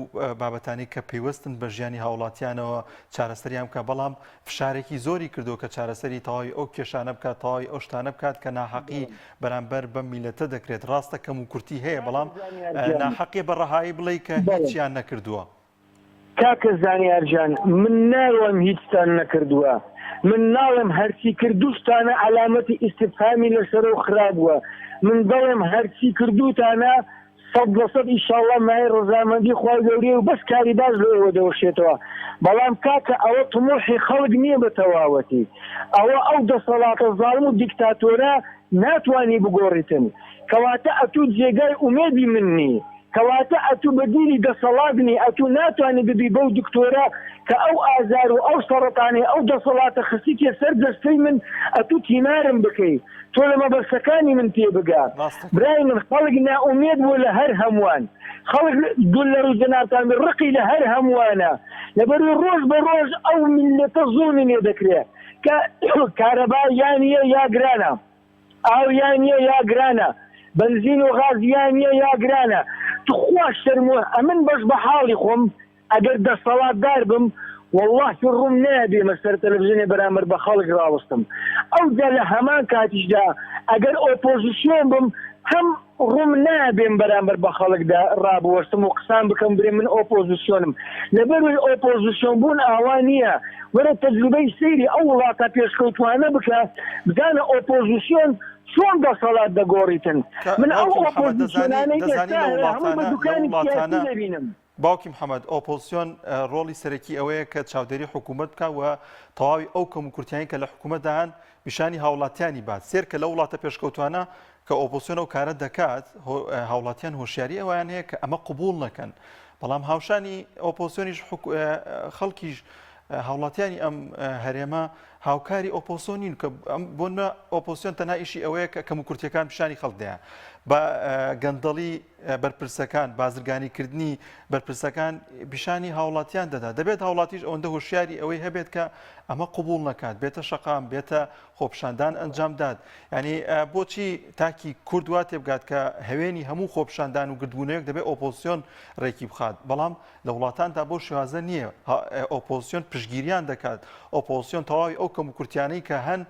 بابەتانی کە پەیوەستن بە ژیانی هاوڵاتیانەوە چارەسەریان بکە بەڵام فشارێکی زۆری کردو کە چارەسەری تەواوی ئەو کێشانە بکات تەواوی ئەو شتانە بکات کە ناحەقی بەرامبەر بەم میلەتە دەکرێت ڕاستە کەم و کورتی هەیە بەڵام ناحەقیە بە ڕەهایی بڵێ کە هیچیان نەکردووە. کاکە زانیار گیان من ناڵێم هیچتان نەکردووە من ناڵێم هەرچی کردوشتانە عەلامەتی ئیستفهامی لەسەرە و خراپ بووە من دەڵێم هەرچی کردوتانە سەد لە سەد ئیشاڵڵا مایەی ڕەزامەندی خوای گەورەیە و بەس کاری باش لە ئێوە دەوەشێتەوە بەڵام کاکە ئەوە تموحی خەڵک نییە بە تەواوەتی ئەوە ئەو دەسەڵاتە زاڵم و دیکتاتۆرە ناتوانی بگۆڕیتن کەواتە ئەتوو جێگای ئومێدی من نی. کەواتە ئەتوو بەدیلی دەسەڵات نی، ئەتوو ناتوانی ببی بەو دکتۆرە کە ئەو ئازار و ئەو سەڕەتانەی ئەو دەسەڵاتە خستیتیە سەر جەستەی من ئەتوو تیمارم بکەی، تۆ لە مەبەستەکانی من تێبگە. برای من خەڵک نائومێد بووە لە هەر هەمووان، خەڵک دوور لە ڕووی جەنابتان بێ ڕقی لە هەر هەمووانە، لەبەروی ڕۆژ بە ڕۆژ ئەو میللەتە زوڵمی لێ دەکرێ کە کارەبا یا نییە یا گرانە. ئاو یا نیە یا گرانە بەنزین و غاز یا نیە یا گرانە تخوا شەرم و ئەمن بەش بە حاڵی خۆم ئەگەر دەسەڵات دار بم وەڵاهی ڕووم نایە بێمە سەر تەلەفزیۆنێ بەرامبەر بە خەڵک ڕاوەستم ئەوجا لە هەمان کاتیشدا ئەگەر ئۆپۆزسیۆن بم هەم ڕووم نایە بێم بەرامبەر بە خەڵکدا ڕابوەستم و قسان بکەم برێ من ئۆپۆزسیۆنم لەبەروی ئۆپۆزسیۆن بوون ئاوا نییە وەرە تەجروبەی سەیری ئەو وڵاتە پێشکەوتوانە بکە بزانە ئۆپۆزسیۆن چۆن دەسەڵات دەگۆڕیتن من ئەو ئۆپۆزسیۆنانەی ئێستا هەیە هەمووی بە دوکانی سیاسی دەبینم. باوکی محەمەد، ئۆپۆزسیۆن ڕۆڵی سەرەکی ئەوەیە کە چاودێری حکوومەت بکات و تەواوی ئەو کەموکورتیانەی کە لە حکوومەتدا هەن پیشانی هاوڵاتیانی بات. سێر کە لەو وڵاتە پێشکەوتوانە کە ئۆپۆزسیۆن ئەو کارە دەکات، هاوڵاتیان هۆشیاری ئەوەیان هەیە کە ئەمە قبوڵ نەکەن. بەڵام هاوشانی ئۆپۆزسیۆنیش خەڵکیش هاوڵاتیانی ئەم هەرێمە هاوکاری ئۆپۆزسیۆن نین کە بۆ ئۆپۆزسیۆن تەنها ئیشی ئەوەیە کە کەموکورتیەکان پیشانی خەڵک دەیان بە گەندەڵی بەرپرسەکان، بازرگانیکردنی بەرپرسەکان پیشانی هاوڵاتیان دەدات. دەبێت هاوڵاتیش ئەوەندە هۆشیاری ئەوەی هەبێت کە ئەمە قبوڵ نەکات، بێتە شەقام، بێتە خۆپیشاندان ئەنجامدات. یعنی بۆچی تاکی کورد وا تێبگات کە هەوێنی هەموو خۆپیشاندان و گردبوونەوەیەک دەبێت ئۆپۆزسیۆن ڕێکی بخات، بەڵام لە وڵاتاندا بەو شێوازە نییە. ئۆپۆزسیۆن پشتگیریان دەکات، ئۆپۆزسیۆن تەواوی ئەو کەموکورتیانەی کە هەن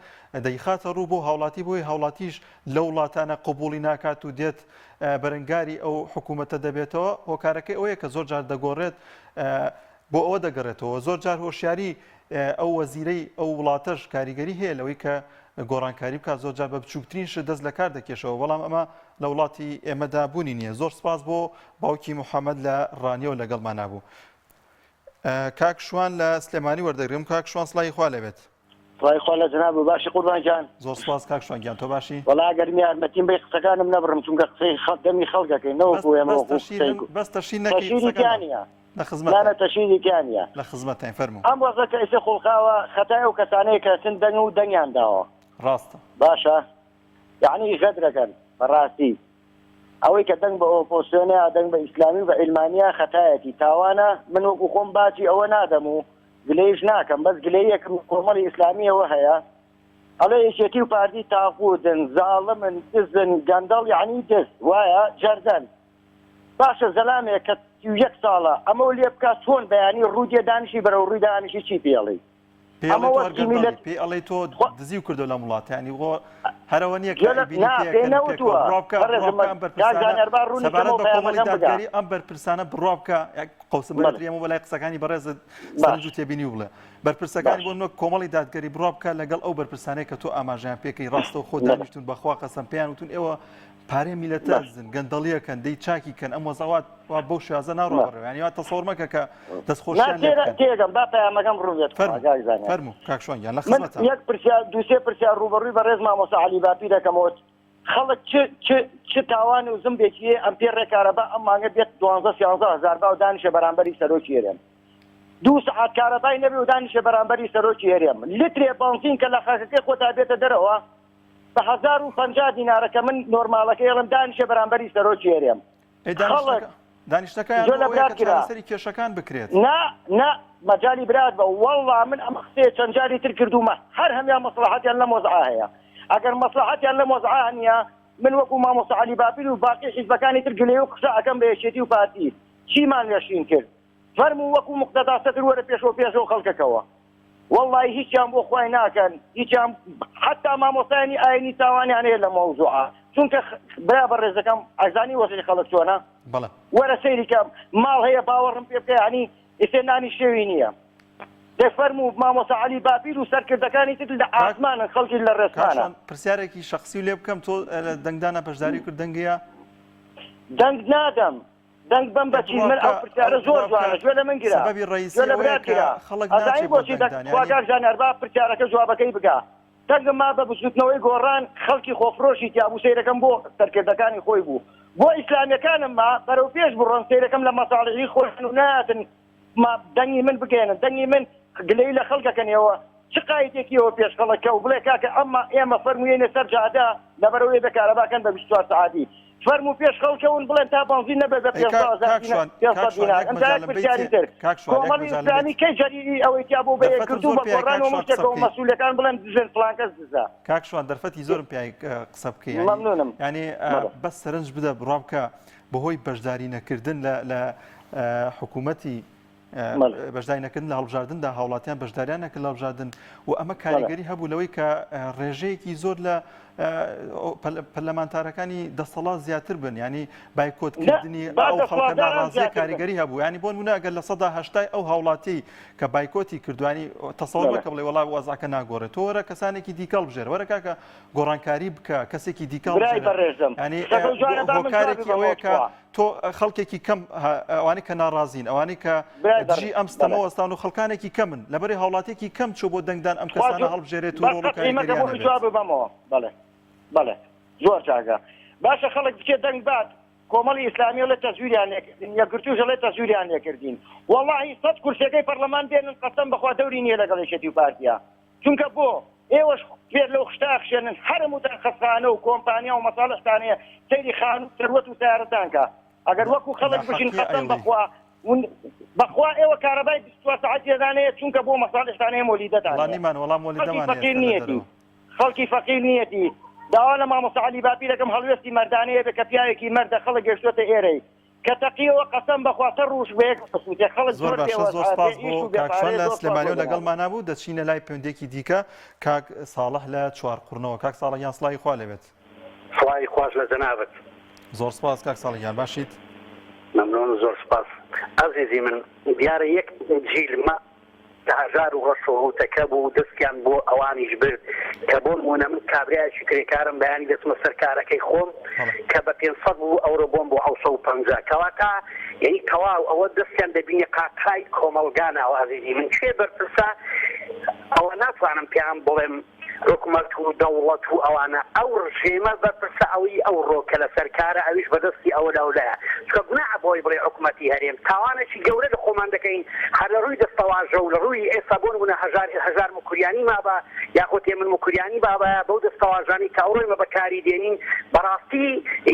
دەیخاتە ڕوو بۆ هاوڵاتی، بۆیە هاوڵاتیش لەو وڵاتانە قبوڵی ناکات و دێت بەرەنگاری ئەو حکوومەتە دەبێتەوە، هۆکارەکەی ئەوەیە کە زۆر جار دەگۆڕێت بۆ ئەوە دەگەڕێتەوە زۆر جار هۆشیاری ئەو وەزیرەی ئەو وڵاتەش کاریگەری هەیە لەوەی کە گۆڕانکاری بکات زۆر جار بە بچووکترین شت دەست لە کار دەکێشەوە بەڵام ئەمە لە وڵاتی ئێمەدا بوونی نییە زۆر سپاس بۆ باوکی محەممەد لە ڕانیەوە لەگەڵمان نابوو کاک شوان لە سلێمانی وەردەگرم کاک شوان سڵاوی خوا لێبێت سڵاوی خوا لە جەنابت باشی قوربان گیان. زۆر سوپاس کاک شوان گیان تۆ باشی؟ وەڵا ئەگەر یارمەتیم بەی قسەکانم نەبڕم چونکە قسەی خەڵک دەمی خەڵک ئەکەین نەوەکو ئێمە بەس وەکو تەشیر قسەی بەس تەشیر نەکەی تەشیری قسەکان تیا نییە لە نا خزمەتاین نا تەشیری تیا نییە لە خزمەتاین فەرموو. ئەم وەزعە کە ئیستا خوڵقاوە خەتای ئەو کەسانەیە کە ئەچن دەنگ و دەنگیان داوە ڕاستە. باشە یەعنی غەدرەکەن بەڕاستی ئەوەی کە دەنگ بە ئۆپۆسیۆنە یا دەنگ بە ئیسلامی و بە عیلمانیە خەتایەتی تاوانە من وەکو خۆم باجی ئەوە نادەم و گلەیش ناکەم بەس گلەیەکم لە کۆمەڵی ئیسلامیەوە هەیە ئەڵێ یەکێتی و پارتی تاغوتن زاڵمن دزن گەندەڵ یەعنی دز وایە جەردەن باشە زەلامێک کە 31 ساڵە ئەمەو لێ بکات چۆن بەیانی ڕوو دێ دانیشی بەرەو ڕووی دانیشی چی پێڵی پێی ئەمە ئەڵێ تۆ هەر وەسفی میللەت گەندەڵی پێی ئەڵێ تۆ خوا دزیو کردو لەم وڵاتە یانی خۆ هەرەوە نییە کە گوێ لە ئەیبینی نا پێ پێی ئەکەن و پێکەوە نەوتووە بڕوا بکە بڕوا بەڕێزم بکە ئەم کاک بەرپرسانە زانیار با ڕوونی سەبارەت کەمەوە بە کۆمەڵی پەیامەکەم بگا دادگەری ئەم بەرپرسانە بڕوا بکە یەک قەوسم بەڵێ بەرتری ئەمە بەلای قسەکانی بەڕێزت باش سەرنج و تێبینی و بڵێ بەرپرسەکانی باش بۆ نمونە کۆمەڵی دادگەری بڕوا بکە لەگەڵ ئەو بەرپرسانەی کە تۆ ئاماژەیان پێکەی ڕاستەوخۆ بەڵێ دانیشتون بەخوا قەسەم پێیان وتون ئێوە پارەی میلەتە باش دزن گەندەڵیەکەن دەی چاکی کەن ئەم وەزعە وا وا بەو شێوازە ناڕوا باش بەڕێوە یانی وا تەسەوڕ مەکە کە دەست نا خۆشیان لێ تێرە بکەن تێگەم با پەیامەکەم ڕوون بێت خوا فەرموو کاک زانیار فەرموو کاک شوان گیان لە من خزمەتام. یەک پرسیار دوو سێ پرسیار ڕووبەڕووی بەڕێز مامۆستا عەلی باپیر دەکەمەوە خەڵک چ چ چ تاوان و زمبێکی هەیە ئەم پێ ڕێ کارەبا ئەم مانگە بێت دوانزە سیانزە هەزار با و دانیشێ بەرامبەری سەرۆکی هەرێم دوو سەعات کارەبای نەبێ و دانیشێ بەرامبەری سەرۆکی هەرێم لترێ بەنزین کە لە خاکەکەی خۆتا بێتە دەرەوە بە 1050 دینارە کە من نۆرماڵەکەی ئەڵێم دانیشێ بەرامبەری سەرۆکی هەرێم ئەی خەڵک دانیشتنەکە دانیشتنەکەیان گوێ بۆ لە ئەوەیە برات کە گرە چارەسەری کێشەکان بکرێت. نا نا مەجالی برات بە وەڵا من ئەم قسەیە چەند جاری تر کردوومە هەر هەمیان مەسڵەحەتیان لەم وەزعە هەیە ئەگەر مەسڵەحەتیان لەم وەزعە نییە من وەکو مامۆستا عەلی باپیر و باقی حیزبەکانی تر گلەیی و قسە ئەکەم بە یەکێتی و پارتی چیمان لە شین کرد فەرموو وەکو موقتەدا سەدر وەرە پێشەوە پێشەوە خەڵکەکەوە وەڵڵاهی هیچیان بۆ خوای ناکەن هیچیان حەتا مامۆستایانی ئاینی تاوانیان هەیە لە مەوزوعە چونکە برا بەڕێزەکەم ئەزانی وەزعی خەڵک چۆنە بەڵێ وەرە سەیری کە ماڵ هەیە باوەڕم پێ بکە یعنی ئیسێ نانی شێوی نییە دەی فەرموو مامۆستا عەلی باپیر و سەرکردەکانی تر لە کاک ئاسمانن خەڵکی لە کاک ڕێسمانە شوان پرسیارێکی شەخسی لێ بکەم تۆ لە دەنگدانە بەشداری کرد دەنگەیە دەنگ نادەم دەنگ بەم ئێ بەچی بڕوا من بکە ئەو ئەو پرسیارە زۆر بڕوا بکە جوانە گوێ لە من گرە سەبەبی گوێ ڕئیسی لە ئەوەیە برات کە گرە خەڵک ئەزانی ناچێ بۆ بۆچی دەنگ دەنگدان خوا یانی کاک ژانیار با پرسیارەکە جوابەکەی بگا. دەنگم ما بە بزوتنەوەی گۆڕان خەڵکی خۆفرۆشی تیا بوو سەیرەکەم بۆ سەرکردەکانی خۆی بوو بۆ ئیسلامیەکانم ما بەرەو پێش بڕۆن سەیرەکەم لە مەساڵحی خۆیان و ناتن ما دەنگی من بگەێنن دەنگی من گلەیی لە خەڵکەکەن ئێوە چ قایتێکی ئەوە پێش خەڵک کە و بڵێ کاکە ئەمما ئێمە فەرموویەینە سەر جادە لەبەرئەوەی بێ کارەبا کەن بە 24 سەعاتی فەرموو پێش خەڵکەون بڵێن تا بەنزین نەبێت بە ئەی 500 کاک هەزار کاک دینار شوان 500 کاک شوان دینار یەک ئەمجا یەک مەجالم پرسیاری بەیتێ تر کاک شوان یەک کۆمەڵی مەجالم ئیسلامی بێت کەی جەریری ئەوەی تیا بوو بە دەرفەتم یەکگرتوو زۆر بە پێیە گۆڕان کاک و شوان قسە مشتێکەوە بکەی مەسئولەکان بڵێن دزن فڵان کەس دزە کاک شوان دەرفەتی زۆرم پێی قسە بکەی یانی مەمنونم یانی بەڵێ بەس سەرنج بدە بڕوا بکە بەهۆی بەشداری نەکردن لە لە حکوومەتی بەشداری نەکردن لە هەڵبژاردندا هاوڵاتیان بەشداریان نەکرد لە هەڵبژاردن و ئەمە کاریگەری هەبوو لەوەی کە ڕێژەیەکی زۆر لە پەرلەمانتارەکانی دەسەڵات زیاتر بن ینی بایکۆتکردنی ئەو خەڵکە ناڕازیە کاریگەری هەبوو ینی بۆ نمونە ئەگەر 80% ئەو هاوڵاتی کە بایکۆتی کردوانی تەسەوڕ بکە بڵێ وڵا وەزعەکە ناگۆڕێت تۆ وەرە کەسانێکی دیکە هەڵبژێرە وەرە کاکە گۆڕانکاری بکە کەسێکی دیکە هەڵبژێرە ینی هۆکارێکی ئەوەیە کە تۆ خەڵکێکی کەم ئەوانەی کە ناڕازین ئەوانەی کە دژی ئەم ستەمە وەستان و خەڵکانێکی کەمن لەبەری هاوڵاتێکی کەم چۆ بۆ دەنگدان ئەم کەسانە هەڵبژێرێت و ڕۆڵ و کاریگەریان هەبێت. بەڵێ بەڵێ زۆر چاکە باشە خەڵک بچێت دەنگ بات کۆمەڵی ئیسلامی ئەڵێ تەزویریان لێکردین یەکگرتووش ئەڵێ تەزویریان لێکردین وەڵاهی سەد کورسیەکەی پەرلەمان بێنن قەسەم بەخوا دەوری نییە لەگەڵ یەکێتی و پارتیا چونکە بۆ ئێوەش پێر لەو خشتە ئەخشێنن هەر هەمووتان خەستخانە و کۆمپانیا و مەساڵحتان هەیە سەیری خانوو و سەروەت و سەیارەتان کە ئەگەر وەکو خەڵک بژین ناحەقیە قەسەم ئەیڵێی. بەخوا بەخوا ئێوە کارەبای 24 سەعاتیان هەیە چونکە بۆ مەساڵحتان هەیە مۆلیدەتان وەڵا هەیە نیمان وەڵا خەڵکی مۆلیدەمان هەیە فەقیر ئێستا لە نیەتی دەرەوە. خەڵکی فەقیر نیەتی داوا لە مامۆستا عەلی باپیر ئەکەم هەڵوێستی مەردانەیە بێ کە پیاوێکی مەردە خەڵک گەشتۆتە ئێرەی کە تەقیەوە قەسەم بەخوا سەر ڕوش بەیەک ئەسوتێ خەڵک زۆر زۆر باشە بێوەز زۆر بێ سپاس ئیش بۆ و بێ کاک شوان پارەیە لە زۆر سپاس بۆ سلێمانیەوە جەنابت. لەگەڵمانا بوو دەچینە لای پەیوەندیەکی دیکە کاک ساڵح لە چوارقوڕنەوە کاک ساڵح گیان سڵاوی خوا لێبێت. سڵاوی خواش لە جەنابت. زۆر سپاس کاک ساڵح گیان باشیت؟ مەمنون زۆر سپاس ئەزیزی من دیارە یەک جیل ما کە هەژار و ڕەش و ڕووتەکە بوو دەستیان بۆ ئەوانیش برد کە بۆ نموونە من کابرایەکی کرێکارم بەیانی دەچمە سەر کارەکەی خۆم کە بە 500 بوو ئەورۆ بۆم بۆ 750 کەواتە یعنی تەواو ئەوە دەستیان دەبینێ قاقای کۆمەڵگا ناوە ئازیزی من کێ بەرپرسە ئەوە ناتوانم پێیان بڵێم حکومەت و دەوڵەت و ئەوانە ئەو ڕژێمە بەرپرسە ئەوی ئەوڕۆ کە لەسەر کارە ئەویش بەدەستی ئەوە لەولایە چونکە گوناحە بۆی بڵێ حکومەتی هەرێم تاوانێکی گەورە لە خۆمان دەکەین هەر لە ڕووی دەستەواژە و لە ڕووی ئێستا بۆ نمونە هەژار هەژار موکریانی مابا یاخود هێمن موکریانی بابایە بەو دەستەواژانەی کە ئەوڕۆ ئێمە بەکاری دێنین بەڕاستی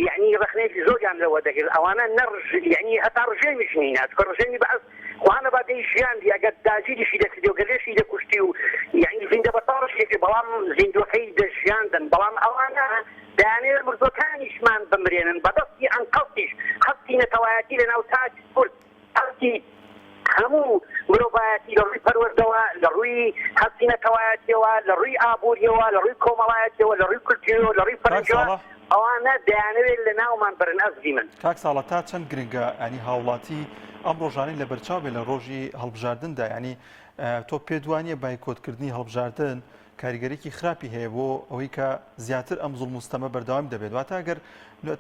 یەعنی ڕەخنەیەکی زۆریان لەوە دەگرت ئەوانە نە یەعنی هەتا ڕژێمیش نینە چونکە ڕژێمی بەعس خوا نەبا دەی ژیاندی ئەگەر داگیریشی دەکردی و گەر لێشی دەکوشتی و یەعنی زیندە بەتاڵشی دەکرد بەڵام زیندوەکەی دەژیاندن بەڵام ئەوانە دەیانەوێت مردوەکانیشمان بمرێنن بەدەستی ئەنقەستیش هەستی نەتەوایەتی لەناو تاکی کورد هەستی هەموو مرۆڤایەتی لە ڕووی پەروەردەوە لە ڕووی هەستی نەتەوایەتیەوە لە ڕووی ئابووریەوە لە ڕووی کۆمەڵایەتیەوە لە ڕووی کولتوریەوە لە ڕووی کاک فەرهەنگیەوە ساڵح ئەوانە دەیانەوێت لەناومان بەرن ئەزیزی من. کاک ساڵح تا چەند گرنگە یانی هاوڵاتی ئەم ڕۆژانەی لەبەرچاو بێ لە ڕۆژی هەڵبژاردندا یانی تۆ پێت وانیە بایکۆت کردنی هەڵبژاردن کاریگەریی خراپی هەیە بۆ ئەوەی کە زیاتر ئەم زوڵم و ستەمە بەردەوام دەبێت واتە گەر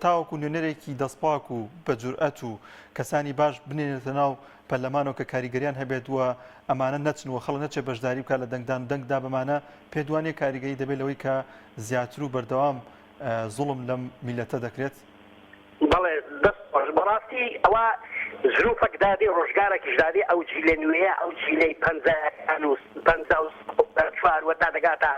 تاوەکو نوێنەرێکی دەستپاک و بە جورئەت و کەسانی باش بنێنێتە ناو پەرلەمانەوە کە کاریگەریان هەبێت و ئەمانە نەچن و خەڵک نەچێت بەشداری بکات لە دەنگدان و دەنگدا بەمانە پێت وانیە کاریگەری دەبێت لەوەی کە زیاتر و بەردەوام زوڵم لەم میللەتە دەکرێت؟ بەڵێ دەست خۆش بەڕاستی ئەوە زروفەک دادێ ڕۆژگارەکیش دادێ ئەو جیلە نوێیە ئەو جیلەی پەنجایەکان و 54 وە تا دەگاتە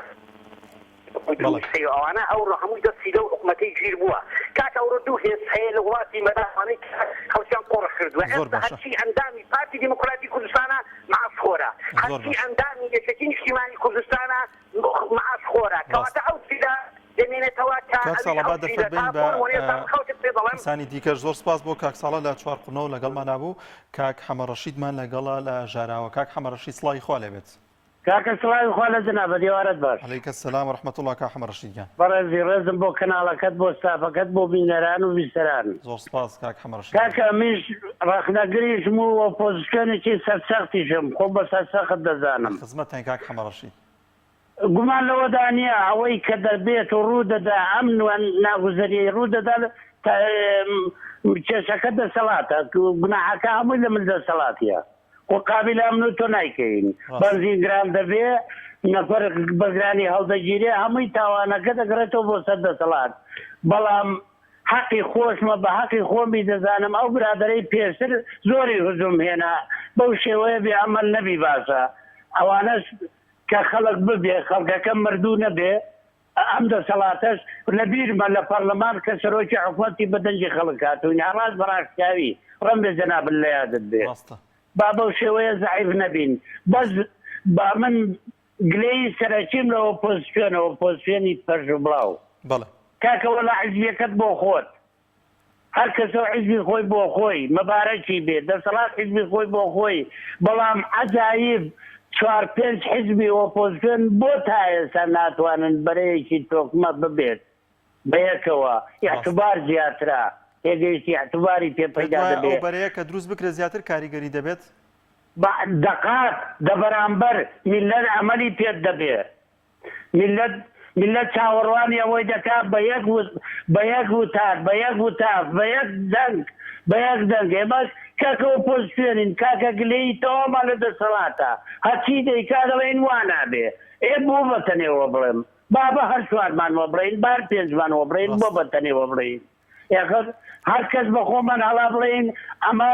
بەڵێ. سێ ئەوانە ئەوڕۆ هەمووی دەستی لەو حکومەتەی گیر بووە کاکە ئەوڕۆ دوو هێز هەیە لە وڵاتی مەدا ئەوانەی کە خەڵکیان قۆڕخ کردووە زۆر ئێستا باشە. هەرچی ئەندامی پارتی دیموکراتی کوردستانە معاش خۆرە زۆر هەرچی باشە. ئەندامی یەکێتی نیشتیمانی کوردستانە معاش خۆرە ڕاست. کەواتە ئەو جیلە دەمێنێتەوە کە کاک ئەویش ساڵح ئەو با دەرفەت جیلە تا بەین بە بۆ نموونە ئێستا من خەڵکت پێ دەڵێم کەسانی دیکەش زۆر سپاس بۆ کاک ساڵح لە چوارقوڕنەوە لەگەڵمانا بوو کاک حەمە ڕەشیدمان لەگەڵە لە ژاراوە کاک حەمە ڕەشید سڵاوی خوا لێ بێت. کاکە سڵاوی خوا لە جەنابت ئێوارەت باش. علیک السلام و رحمە اللە کاک حەمە ڕەشید گیان. بەڕێزی ڕێزم بۆ کەناڵەکەت بۆ ستافەکەت بۆ بینەران و بیسەران. زۆر سپاس کاک حەمە ڕەشید گیان. کاکە منیش ڕەخنەگریشم و ئۆپۆزسیۆنێکی سەرسەختیشم خۆم بە سەرسەخت دەزانم. لە خزمەتتاین کاک حەمە ڕەشید. گومان لەوەدا نییە ئەوەی کە دەبێت و ڕوو دەدا ئەم ناگوزەریەی ڕوو دەدا کێشەکە دەسەڵاتە گوناحەکە هەمووی لە مل دەسەڵاتیە. خۆ قابیلە ئەمن و تۆ نایکەین. بەنزین گران دەبێ، نەفەر بە گرانی هەڵدەگیرێ، هەمووی تاوانەکە دەگەڕێتەوە بۆ سەر دەسەڵات. بەڵام حەقی خۆشمە بە حەقی خۆمی دەزانم ئەو برادەرەی پێشتر زۆری هجوم هێنا بەو شێوەیە بێ ئەمەل نەبی باشە. ئەوانەش کە خەڵک ببێ خەڵکەکە مردوو نەبێ ئەم دەسەڵاتەش لە بیرمە لە پەڕلەمان کە سەرۆکی حکومەتی بە دەنگی خەڵک هاتووین ها ڕاست بە ڕاشکاوی ڕەنبێ جەنابت لە یادت بێ ڕاستە. با بەو شێوەیە زەعیف نەبین بەس با من گلەیی سەرەکیم لە ئۆپۆزسیۆنە ئۆپۆزسیۆنی پەرژ و بڵاو بەڵێ. کاکە وەڵا حزبیەکەت بۆ خۆت هەر کەسەو حیزبی خۆی بۆ خۆی، مەبارەکی بێ، دەسەڵات حیزبی خۆی بۆ خۆی، بەڵام عەجایب چوار پێنج حیزبی ئۆپۆزسیۆن بۆ تا ئێستا ناتوانن بەرەیەکی تۆکمە ببێت بەیەکەوە، ئیعتبار زیاترە، تێگەیشتی ئیعتباری پێ پێت پەیدا وایە دەبێ. ئەو بەرەیە کە دروست بکرێت زیاتر کاریگەری دەبێت؟ بە دەقات دە بەرامبەر میللەت ئەمەلی پێت دەبێ. میللەت میللەت چاوەڕوانی ئەوەی دەکا بە یەک بە یەک وتار بە یەک وتاف بە یەک دەنگ بە یەک دەنگ ئێمەش کاکە ئۆپۆزسیۆنین کاکە گلەیی تەواومان لە دەسەڵاتە هەرچی دەیکا دەڵێین وا نابێ ئێ بۆ بە تەنێ وە بڵێم با بە هەر چوارمان وە بڵێین با هەر پێنجمان وە بڵێین بۆ ڕاستە. بە تەنێ وە بڵێین ئێخر هەر کەس بە خۆمان هەڵا بڵێین ئەمە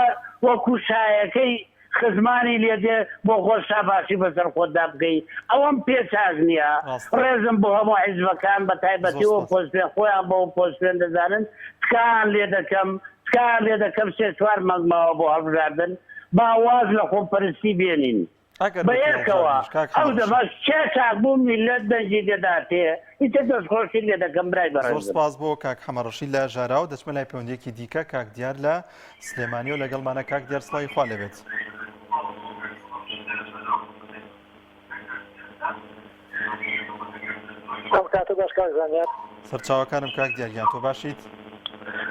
وەکو شایەکەی خزمانی لێ دێ بۆ خۆت شاباشی بەسەر خۆتدا بکەی ئەوەم پێ چاک نییە ڕاستە. ڕێزم بۆ هەموو حیزبەکان بە زۆر تایبەتی سپاس. ئۆپۆزسیۆن خۆیان بە ئۆپۆزسیۆن دەزانن تکایان لێ دەکەم تکایان لێ دەکەم سێ چوار مانگ ماوە بۆ هەڵبژاردن با واز لە خۆپەرستی بێنین. ئەگەر بکرێ بەیەکەوە هەڵبژاردنیش کاک ئەو حەمە ڕەشید. دەمەش کێ چاک بوو میللەت دەنگی دەداتێ ئیتر دەستخۆشی لێ دەکەم برای زۆر بەڕێزم. سپاس بۆ کاک حەمە ڕەشید لە ژاراوە دەچمە لای پەیوەندیەکی دیکە کاک دیار لە سلێمانیەوە لەگەڵمانە کاک دیار سڵاوی خوا لێبێت. ئەم کاتە باش کاک زانیار. سەرچاوەکانم کاک دیار گیان تۆ باشیت؟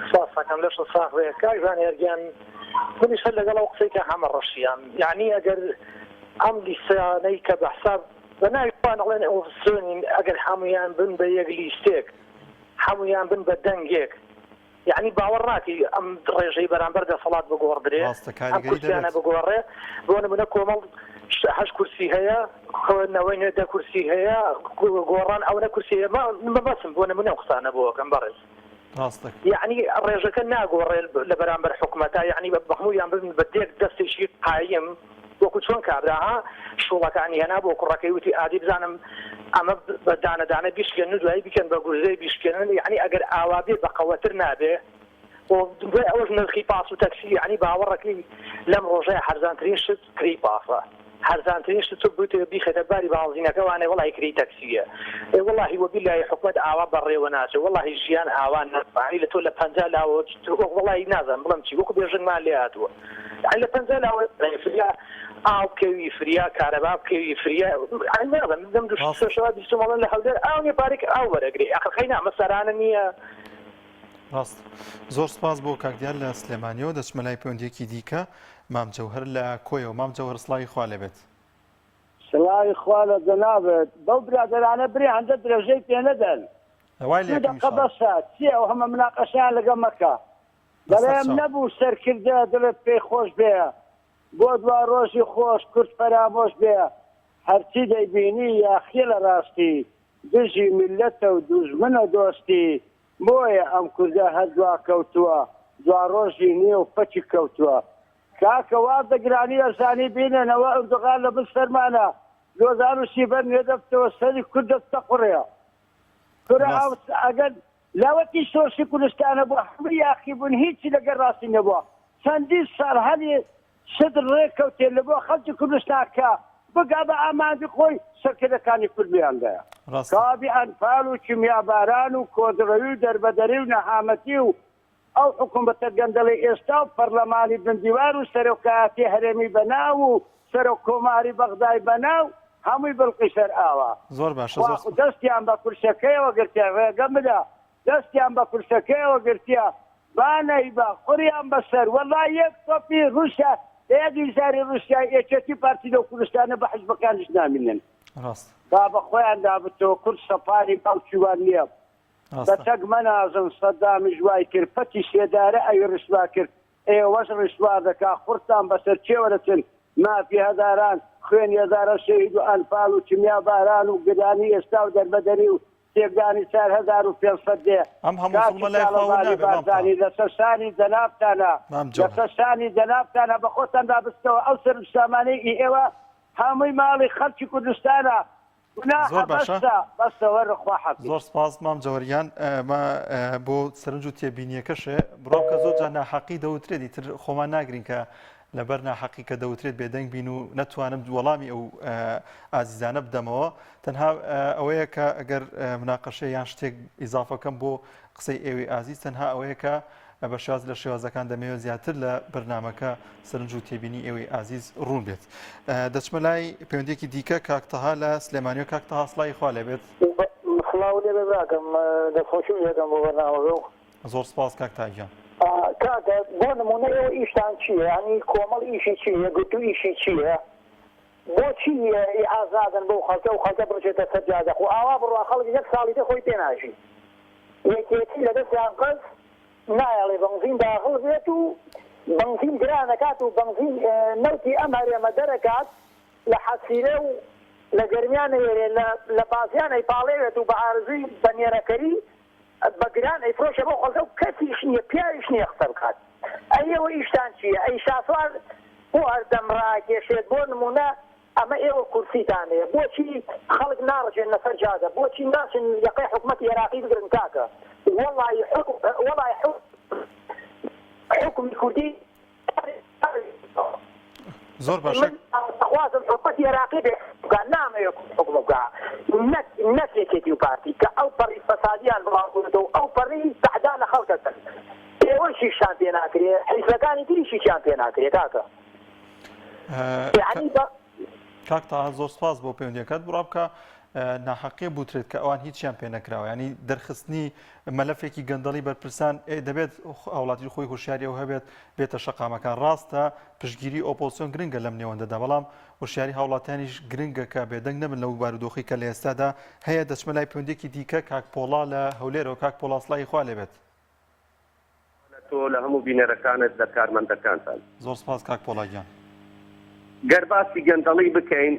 سپاس ئەکەم لەشت ساغ بێ کاک زانیار گیان منیش هەر لەگەڵ ئەو قسەی کە حەمە ڕەشیان یەعنی ئەگەر ئەم لیستانەی کە بە حساب بە ناوی خۆیان ئەڵێن ئۆپۆزسیۆنین ئەگەر هەموویان بن بە یەک لیستێک هەموویان بن بە دەنگێک یەعنی باوەڕ ناکەی ئەم ڕێژەی بەرامبەر دەسەڵات بگۆڕدرێ، ڕاستە ئەم کاریگەری کورسیانە دەبێت. بگۆڕێ، بۆ نمونە کۆمەڵ هەشت کورسی هەیە، نەوەی نوێ دە کورسی هەیە، گۆڕان ئەوەنە کورسی هەیە، مەبەستم بۆ نمونە ئەم قسانە بۆ ئەکەم بەڕێز. ڕاستە. یەعنی ڕێژەکە ناگۆڕێ لە بەرامبەر حکومەتا، یەعنی بە هەموویان ببن بە دێک دەستێکی قایم، وەکو چۆن کابرا ها شوڵەکانی هێنا بۆ کوڕەکەی وتی ئادی بزانم ئەمە بە دانە دانە بیشکێنن و دوایی بیکەن بە گورزەی بیشکێنن یەعنی ئەگەر ئاوا بێ بەقەوەتر نابێ و دوای ئەوەش نرخی پاس و تەکسی یەعنی باوەڕەکەی لەم ڕۆژەیە هەرزانترین شت کری پاسە هەرزانترین شت تۆ بتەوێ بیخەیتە باری بانزینەکە وانێ وەڵاهی کری تەکسیە ئێ وەڵاهی وەبیلاهی حکومەت ئاوا بەڕێوە ناچێ وەڵاهی ژیان ئاوا نەعنی لە تۆ لە 50 لاوە وەڵاهی نازانم بڵێم چی وەکو بێژنگمان لێ هاتووە یەعنی لە 50 لاوە فریا ئاو بکەوی فریا کارەبا بکەوی فریا یەعنی نازانم لەم دوو ڕاستە. شەوە بیستم ئەڵێن لە هەولێر ئاو نییە پارێک ئاو وەرەگرێ ئەخر قەینا ئەمە سەرانە نییە. ڕاست. زۆر سپاس بۆ کاک دیار لە سلێمانیەوە دەچمە لای پەیوەندیەکی دیکە مام جەوهەر لە کۆیەوە مام جەوهەر سڵاوی خوا لێبێت. سڵاوی خوا لە جەنابت بەو برادەرانە برێ هەندە درێژەی پێ نەدەن وای دوو لێکەم دەقە ئیشاڵا. بەسە چیە ئەو هەمە مناقەشەیان لەگەڵ مەکە بەسەر دەڵێم چاو. نەبوو سەرکردە دڵت پێی خۆش بێ بۆ دوا ڕۆژی خۆش کورد فەرامۆش بێ هەرچی دەیبینی یاخیە لە ڕاستی دژی میللەتە و دوژمنە دۆستی بۆیە ئەم کوردە هەر دواکەوتووە دواڕۆژی نیە و پەکی کەوتووە کاکە واز لە گرانی ئەزانی بینەنەوە ئەردۆغان لە بن سەرمانە لۆزان و سیبەر نوێ دەبتەوە سەری کورد دەچتە قوڕێ کورە ئەو ڕاست. ئەگەر لاوەتی شۆرشی کوردستانە بووە هەموو یاخی بوون هیچی لەگەر ڕاستی نەبووە چەندین ساڵ هەلی شت ڕێکەوتێ لە بۆ خەڵکی کوردستان کە بگا بە ئامانجی خۆی سەرکردەکانی کورد لێیان دایە ڕاستە. کابی ئەنفال و کیمیاباران و کۆدڕەوی و دەربەدەری و نەهامەتی و ئەو حکومەتە گەندەڵەی ئێستا و پەرلەمانی بن دیوار و سەرۆکایەتی هەرێمی بەناو و سەرۆک کۆماری بەغدای بەناو هەمووی بڵقی سەر ئاوە. زۆر باشە خوا زۆر سوپاس. دەستیان بە کورسەکەیەوە گرتیە ڕێگە بدە دەستیان بە کورسەکەیەوە گرتیە با نەیبا قوریان بەسەر وەڵا یەک تۆپی ڕوسیا یەک لیزاری ڕوسیای یەکێتی پارتی لەو کوردستانە بە حزبەکانیش نامینن ڕاست. با بە خۆیاندا بچەوە کورد سەپانی باوکی وان نیە بە ڕاستە. چەک مەنازن سەدامیش وای کرد پەتی سێدارە ئەوی ڕیسوا کرد ئێوەش ڕیسوا دەکا قوڕتان بەسەر کێوە دەچن. مافی هەزاران خوێنی هەزاران شەهید و ئەنفال و کیمیا باران و گرانی ئێستا و دەربەدەری و تێکدانی 4500 دێ ئەم هەموو کاکی زوڵمە لای خوا ون تاڵەبانی نابێ مام تەها. بارزانی لەسەر شانی جەنابتانە مام جەوهەر. لەسەر شانی جەنابتانە بە خۆتاندا بچنەوە ئەو سەر و سامانەی ئی ئێوە هەمووی ماڵی خەڵکی کوردستانە گوناحە زۆر باشە. بەسە بەسە وەرە خوا حەفیز. زۆر سپاس مام جەوهەر گیان ئەمە بۆ سەرنج و تێبینیەکەشێ بڕوا بکە زۆر جار ناحەقی دەوترێت ئیتر خۆمان ناگرین کە لەبەر ناحەقی کە دەوترێت بێدەنگ بین و نەتوانم وەڵامی ئەو ئازیزانە بدەمەوە تەنها ئەوەیە کە ئەگەر مناقەشە یان شتێک ئیزافەکەم بۆ قسەی ئێوەی ئازیز تەنها ئەوەیە کە بە شێواز لە شێوازەکان دەمەوێت زیاتر لە بەرنامەکە سەرنج و تێبینی ئێوەی ئازیز ڕوون بێت دەچمە لای پەیوەندیەکی دیکە کاک تەها لە سلێمانیەوە کاک تەها سڵاوی خوا لێبێت. سڵاو لێبێ براکەم دەستخۆشیم لێکەم بۆ بەرنامەکە و زۆر سپاس کاک تەها گیان. کاکە بۆ نمونە ئێوە ئیشتان چیە یانی کۆمەڵ ئیشی چیە یەکگرتوو ئیشی چیە بۆچی ئیعاز نادەن بەو خەڵکە ئەو خەڵکە بڕژێتە سەر جادە خۆ ئاوا بڕوا خەڵک یەک ساڵی تر خۆی پێ ناژی یەکێتی لە دەستیان قەز نایەڵێ بەنزین داغڵ بێت و بەنزین گران ئەکات و بەنزین نەوتی ئەم هەرێمە دەرەکات لە حەسیرە و لە گەرمیان ئەیەرێ لە لە بازیان ئەیپاڵێوێت و بە ئارەزووی بە نێرەکەری بە گران ئەیفرۆشێ بەو خەڵکە و کەسیش نیە پیاویش نیە قسە بکات ئەی ئێوە ئیشتان چیە ئەی شاسوار بۆ هەردەم ڕائەکێشێت بۆ نمونە ئەمە ئێوە کورسیتان هەیە بۆچی خەڵک ناڕژێننە سەر جادە بۆچی ناچن یەقەی حکومەتی ئێراقی بگرن کاکە وەڵی وەڵی حوکمی کوردی زۆر باشە. من ئەخوازم حکومەتی ئێراقی بێ بکا نامەوێ کورد حوکم بکا نەک نەک یەکێتی و پارتی کە ئەو پەڕی فەسادیان بڵاو کردۆتەوە و ئەو پەڕی تەعدا لە خەڵک ئەکەن ئێوەش هیچتان پێ ناکرێ حیزبەکانی تریش هیچیان پێ ناکرێ کاکە یەعنی بە کاک تاها زۆر سپاس بۆ پەیوەندیەکەت بڕا بکە ناحەقیە بوترێت کە ئەوان هیچیان پێ نەکراوە ینی دەرخستنی مەلەفێکی گەندەڵی بەرپرسان دەبێت هاوڵاتی خۆی هۆشیاری ئەو هەبێت بێتە شەقامەکان ڕاستە پشتگیری ئۆپۆزسیۆن گرنگە لەم نێوەندەدا بەڵام هۆشیاری هاوڵاتیانیش گرنگە کە بێدەنگ نەبن لەو بارودۆخی کە لە ئێستادا هەیە دەچمە لای پەیوەندیەکی دیکە کاک پۆڵا لە هەولێرەوە کاک پۆڵا سڵاوی خوا لێبێت. لە تۆ لە هەموو بینەرەکانت لە کارمەندەکانتان. زۆر سپاس کاک پۆڵا گیان. گەر باسی گەندەڵی بکەین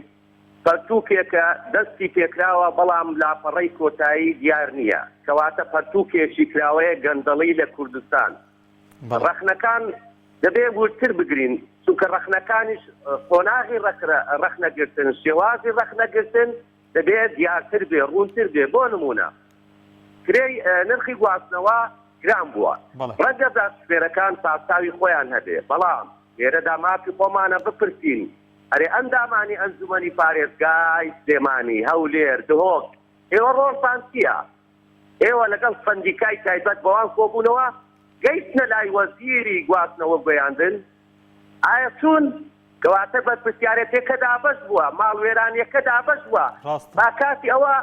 پەرتووکێکە دەستی پێکراوە بەڵام لاپەڕەی کۆتایی دیار نییە کەواتە پەرتووکێکی کراوەیە گەندەڵی لە کوردستان ڕەخنەکان دەبێ وردتر بگرین چونکە ڕەخنەکانیش قۆناغی ڕەخنەگرتن شێوازی ڕەخنەگرتن دەبێ دیارتر بێ ڕوونتر بێ بۆ نموونە کرێی نرخی گواستنەوە گران بووە ڕەنگە شوفێرەکان پاساوی خۆیان هەبێ بەڵام لێرەدا مافی خۆمانە بپرسین ئەرێ ئەندامانی ئەنجومەنی پارێزگای سلێمانی، هەولێر، دهۆک ئێوە ڕۆڵتان چییە؟ ئێوە لەگەڵ سەندیکای تایبەت بەوان کۆبوونەوە؟ گەیشتنە لای وەزیری گواستنەوە و گەیاندن؟ ئایا چوون؟ کەواتە بەرپرسیارێتیەکە دابەش بووە، ماڵوێرانیەکە دابەش بووە، با کاتی ئەوە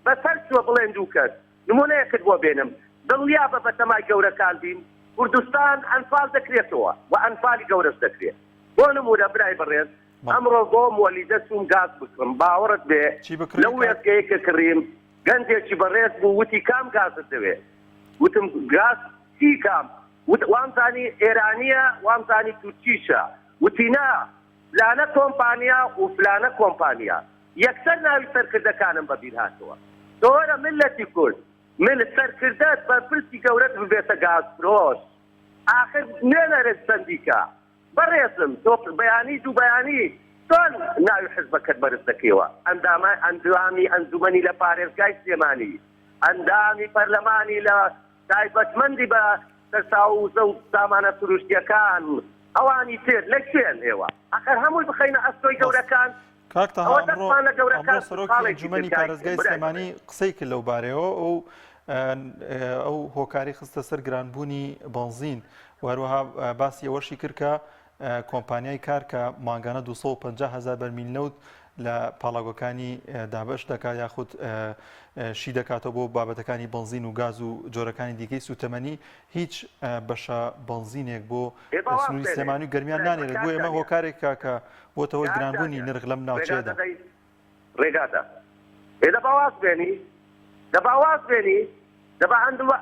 بەسەر چووە بڵێن دووکەس. نمونەیەکت بۆ بێنم، دڵنیابە بەتەمای گەورەکان بین، کوردستان ئەنفال دەکرێتەوە و ئەنفالی گەورەش دەکرێت. بۆ نمونە برای بەڕێز ئەمڕۆ بۆ مۆلیدە چووم گاز بکڕم، باوەڕت بێ لەو وێستگەیەی کە کڕیم گەنجێکی بەڕێز بوو وتی کام گازت دەوێ؟ وتم گاز چی کام؟ وت وامزانی ئێرانییە وامزانی تورکیشە، وتی نا فلانە کۆمپانیا و فلانە کۆمپانیا، یەکسەر ناوی سەرکردەکانم بەبیر هاتەوە. تۆ وەرە میللەتی کورد مل سەرکردەت بەرپرسی گەورەت ببێتە گازفرۆش ئاخر نوێنەرت سەندیکا بەڕێزم تۆ بەیانی دووبەیانی چۆن ناوی حزبەکەت بەرز دەکەیەوە ئەندامە ئەندامی ئەنجومەنی لە پارێزگای سلێمانی ئەندامی پەرلەمانی لە تایبەتمەندی بە سەرچاوە وزە و سامانە سروشتیەکان ئەوانی تر لە کوێن ئێوە ئەخەر هەمووی بخەینە ئەستۆی گەورەکان کاک تەها ئەوە ئەمڕۆ دەستمان لە ئەمڕۆ گەورەکان سەرۆکی خاڵێکی تر ئەنجومەنی کاک پارێزگای برای سلێمانی بەڕێز. قسەی کرد لەو بارەیەوە ئەو ئەو هۆکاری خستە سەر گرانبوونی بەنزین و هەروەها باسی ئەوەشی کرد کە کۆمپانیای کار کە مانگانە 250 هزار بەرمیل نەوت لە پاڵاوگەکانی دابەش دەکات یاخود شی دەکاتەوە بۆ بابەتەکانی بەنزین و گاز و جۆرەکانی دیکەی سوتەمەنی هیچ بەشە بەنزینێک بۆ ئێ با واز سنووری بێنێ سلێمانی و گەرمیان برای نانێرێت کاک بۆ ئێمە دانیال هۆکارێکە کە بۆتە هۆی کاک گرانبوونی دانیال نرخ لەم ڕێگا ناوچەیەدا. دەدەی ڕێگا دە ئێ دەبا واز بێنی دەبا واز بێنی دەبا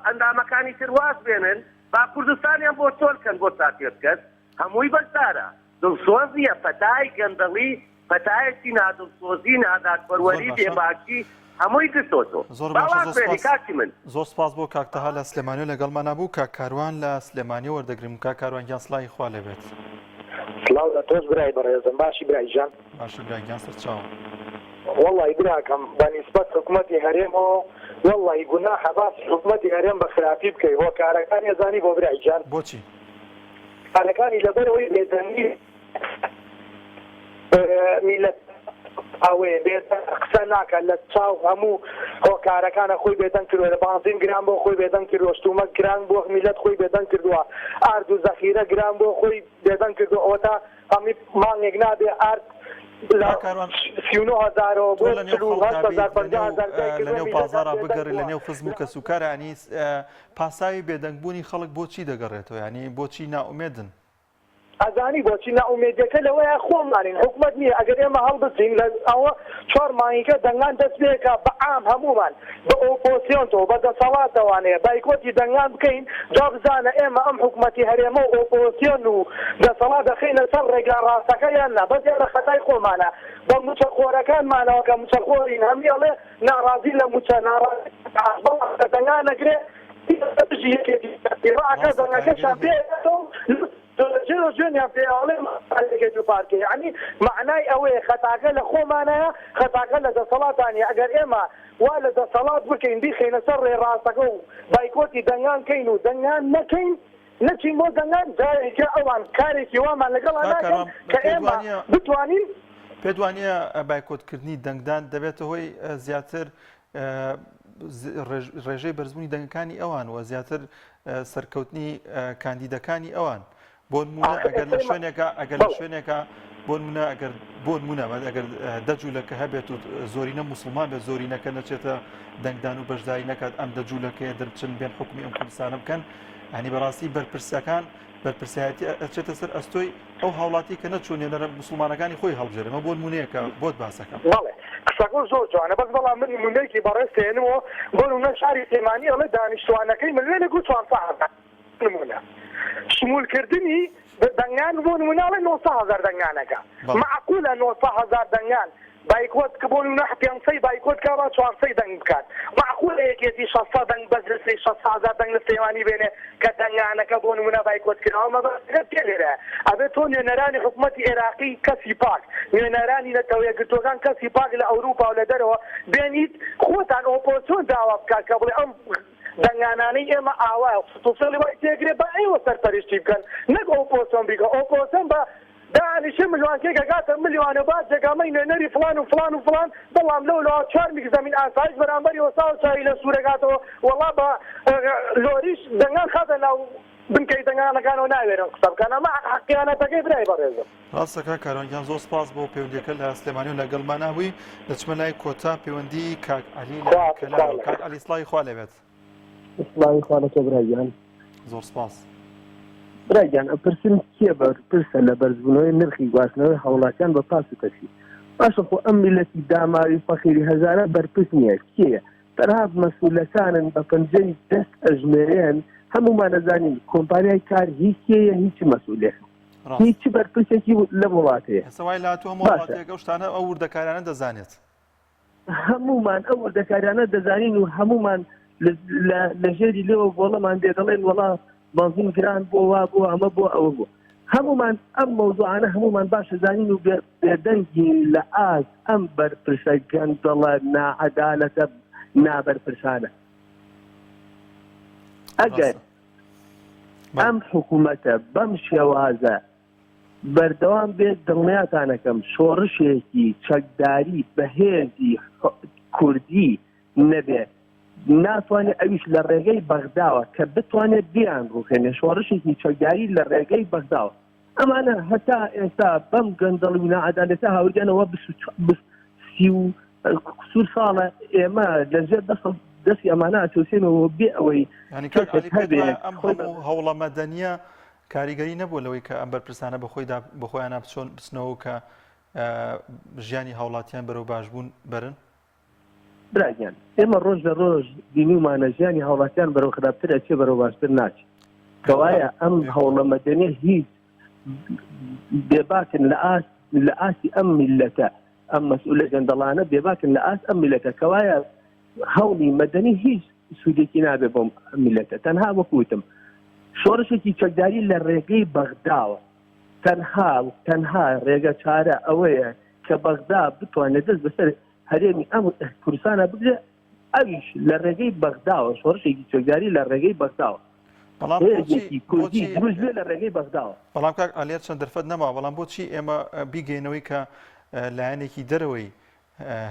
ئەندامەکانی تر واز بێنن با کوردستانیان بۆ چۆل کەن بۆ ساتێ بکەن هەمووی بەشدارە. دڵسۆز نییە پەتای گەندەڵی پەتایەکی نادڵسۆزی نادادپەروەری بێباکی هەمووی گرتۆتۆ زۆر باشە زۆر سپاس کاکی من. زۆر سپاس بۆ کاک تەها لە سلێمانیەوە لەگەڵمانا بوو کاک کاروان لە سلێمانیەوە وەردەگرم کاک کاروان گیان سڵاوی خوا لێبێت. سڵاو لە تۆش برای بەڕێزم باشی برای گیان. باشم برا گیان سەرچاوم. وەڵی براکەم بە نیسبەت حکومەتی هەرێمەوە وەڵی گوناحە باسی حکومەتی هەرێم بە خراپی بکەی هۆکارەکانی ئەزانی بۆ برای گیان؟ بۆچی؟ هۆکارەکانی لەبەرئەوەی بێدەنگی میلەت ئەوەیە بێدەنگ قسە ناکات لە چاو هەموو هۆکارەکانە خۆی بێدەنگ کردووە لە بانزین گران بۆ خۆی بێدەنگ کردووە شتومەک گران بووە میلەت خۆی بێدەنگ کردووە ئارد و زەخیرە گران بۆ خۆی بێدەنگ کردووە ئەوەتا هەمی مانگێک نابێ ئارد لە کاک کاروان 39 هەزارەوە تۆ بۆ لە نێو 48 خەڵکا هەزار بیت لە 50 نێو هەزار زیای لە کردووە نێو میلەت هەر بازاڕا بێدەنگ بگەڕێ لە بووە نێو خزم و کەسوکارا یانی پاساوی بێدەنگبوونی خەڵک بۆچی دەگەڕێتەوە یانی بۆچی نائومێدن؟ ئەزانی بۆچی نائومێدیەکە لەوەیە خۆمانین حکومەت نیە ئەگەر ئێمە هەڵبسین لە ئەوە چوار مانگیکە دەنگان دەست پێکا بە عام هەموومان بە ئۆپۆسیۆنتەوە بە دەسەڵاتەوانەیە بایکۆتی دەنگان بکەین جا بزانە ئێمە ئەم حکومەتی هەرێمە و ئۆپۆسیۆن و دەسەڵات دەخەینە سەر ڕێگا ڕاستەکە یان نا بەس ئێمە خەتای خۆمانە بە موچە خۆرەکانمانەوە کە موچە خۆرین هەمی ئەڵێ ناڕازی لە موچە ناڕازی بەڵام کە دەنگان ئەگرێ دژی یەکێتی ڕاکە ڕاستە دەنگەکەشان کاریگەری پێ هەیە. ئەداتەوە جێ جوێنیان پێ ئەڵێ یەکێتی و پارتی یەعنی مەعنای ئەوەیە خەتاکە لە خۆمانایە خەتاکە لە دەسەڵاتانیە ئەگەر ئێمە وا لە دەسەڵات بکەین بیخەینە سەر ڕێ ڕاستەکە و بایکۆتی دەنگان کەین و دەنگان نەکەین نەچین بۆ دەنگان جارێکە ئەوان کارێکی وامان لەگەڵا کاک ناکەن کاروان کە پێت ئێمە وانییە بتوانین پێت وانییە بایکۆتکردنی دەنگدان دەبێتە هۆی زیاتر ڕێژەی بەرزبوونی دەنگەکانی ئەوان و زیاتر سەرکەوتنی کاندیدەکانی ئەوان بۆ نمونە ئەگەر لە شوێنێکە ئەگەر لە شوێنێکە بۆ نمونە ئەگەر بۆ نمونە ئەگەر دەجوولەکە هەبێت و زۆرینە مسلمان بێت زۆرینەکە نەچێتە دەنگدان و بەشداری نەکات ئەم دەجوولەکەیە دەربچن بێن حکومی ئەم کوردستانە بکەن ئەنی بەڕاستی بەرپرسەکان بەرپرسیارەتی ئەچێتە سەر ئەستۆی ئەو هاوڵاتی کە نەچوو نوێنەرە موسڵمانەکانی خۆی هەڵبژێرێ ئەمە بۆ نموونەیەکە بۆت باسەکەم. بەڵێ قسەکەو زۆر جوانە بەس بەڵام من نمونەیەکی بەڕێز تێنمەوە بۆ نمونە شاری سلێمانی ئەڵێ دانیشتوانەکەی ملیۆنێک و 400 هەزار نمونە شمول کردنی دەنگان بۆ نمونە ئەڵێ 900 هەزار دەنگانەکە بەڵێ. مەعقولە 900 هەزار دەنگان بایکۆت کە بۆ نمونە پێنسەی بایکۆت کا با چوارسەی دەنگ بکات مەعقولە یەکێتی شەسە دەنگ بەس لە سێ شەست هەزار دەنگ لە سلێمانی بێنێ کە دەنگانەکە بۆ نمونە بایکۆت کراوە مەبەستەکە چیە لێرە ئەبێ تۆ نوێنەرانی حکومەتی ئێراقی کەسی پاک نوێنەرانی نەتەوە یەکگرتوەکان کەسی پاک لە ئەوروپا و لە دەرەوە بێنیت خۆتان ئۆپۆزسیۆن داوا بکات کە بڵێ ئەم دەنگانانەی ئێمە ئاوایە فسوفێڵی وای تێگرێ با ئێوە سەرپەرشتی بکەن نەک ئۆپۆزسیۆن بیکە ئۆپۆزسیۆن بە دانیشێ ملوانکێک ئەگاتە ملیوان و با جێگامەی نوێنەری فڵان و فڵان و فڵان بەڵام لەو لاوە چوار میک زەمین ئاسایش بەرامبەری وەستاوە چاوی لە سوورەگاتەوە وەڵا بە لۆریش دەنگان خاتە ناو بنکەی دەنگانەکانەوە ناوێرن قسە بکەن ئەمە خیانەتەکەی برای بەڕێزم. ڕاستە کاک کاروان گیان زۆر سپاس بۆ پەیوەندیەکە لە سلێمانی و لەگەڵمانا بووی دەچمە لای کۆتا پەیوەندی کاک عەلی لە کەلارەوە کاک عەلی سڵاوی خوا لێبێت. سڵاوی خوا لە تۆ برا گیان. زۆر سپاس. برا گیان ئەپرسم کێ بەرپرسە لە بەرزبوونەوەی نرخی گواستنەوەی هاوڵاتیان بە پاس و تەکسی باشە خۆ ئەم میلەتی داماوی فەقیری هەژارە بەرپرس نییە کێیە تەنها مەسئولەکانن بە پەنجەی دەست ئەژمێرێن هەموومان ئەزانین کۆمپانیای کار هی کێیە هیچ مەسئولێکە هیچ بەرپرسێکی لەم وڵاتەیە ئێستا وای لاتوو هەموو باشە وڵاتێک ئەو شتانە ئەو وردەکارانە دەزانێت هەموومان ئەو وردەکاریانە دەزانین و هەموومان لە ژێری لێوە بۆڵەمان دێ دەڵێن وەڵا بەنزین گران بۆ وا بۆ ئەمە بۆ ئەوە بوو هەمومان ئەم مەوزوعانە هەمومان باشە زانین و بێدەنگین لە ئاست ئەم بەرپرسە گەندەڵە ناعەدالەتە نابەرپرسانە ئەگەر ئەم حکوومەتە بەم شێوازە بەردەوام بێت دڵنیاتانەکەم شۆڕشێکی چەکداری بەهێزی کوردی نەبێت ناتوانێت ئەویش لە ڕێگەی بەغداوە کە بتوانێت بیان ڕوخێنێ شۆڕشێکی چەکداری لە ڕێگەی بەغداوە ئەمانە هەتا ئێستا بەم گەندەڵی و ناعەدالەتە هاوردیانەوە سی و قسوور ساڵە ئێمە لەژێر دەسەڵ دەستی ئەمانە ئەچەوسێنەوە بێ ئەوەی یانی کاک کەسێک عەلی پێت هەبێ وایە ئەم خۆی بە هەموو هەوڵە مەدەنییە کاریگەری نەبووە لەوەی کە ئەم بەرپرسانە بەخۆیدا بەخۆیانە بچۆن بچنەوە و کە ژیانی هاوڵاتیان بەرەو باشبوون بەرن؟ برا گیان ئێمە ڕۆژ لە ڕۆژ بینیومانە ژیانی هاوڵاتیان بەرەو خراپتر ئەچێ بەرەو باشتر ناچێ کەوایە ئەم هەوڵە مەدەنیە هیچ. بێباکن لە ئاست لە ئاستی ئەم میلەتە ئەم مەسئولە گەندەڵانە بێباکن لە ئاست ئەم میلەتە کەوایە هەوڵی مەدەنی هیچ سوودێکی نابێ بۆم میلەتە تەنها وەکوتم شۆڕشێکی چەکداری لە ڕێگەی بەغداوە تەنها و تەنها ڕێگە چارە ئەوەیە کە بەغدا بتوانێت دەست بەسەر هەرێمی ئەم کوردستانە بگرێ ئەویش لە ڕێگەی بەغداوە شۆڕشێکی چەکداری لە ڕێگەی بەغداوە بەڵام هێزێکی کوردی دروست بێ لە ڕێگەی بەغداوە. بەڵام کاک عەلی چەند دەرفەت نەماوە بەڵام بۆچی ئێمە بیگەینەوەی کە لایەنێکی دەرەوەی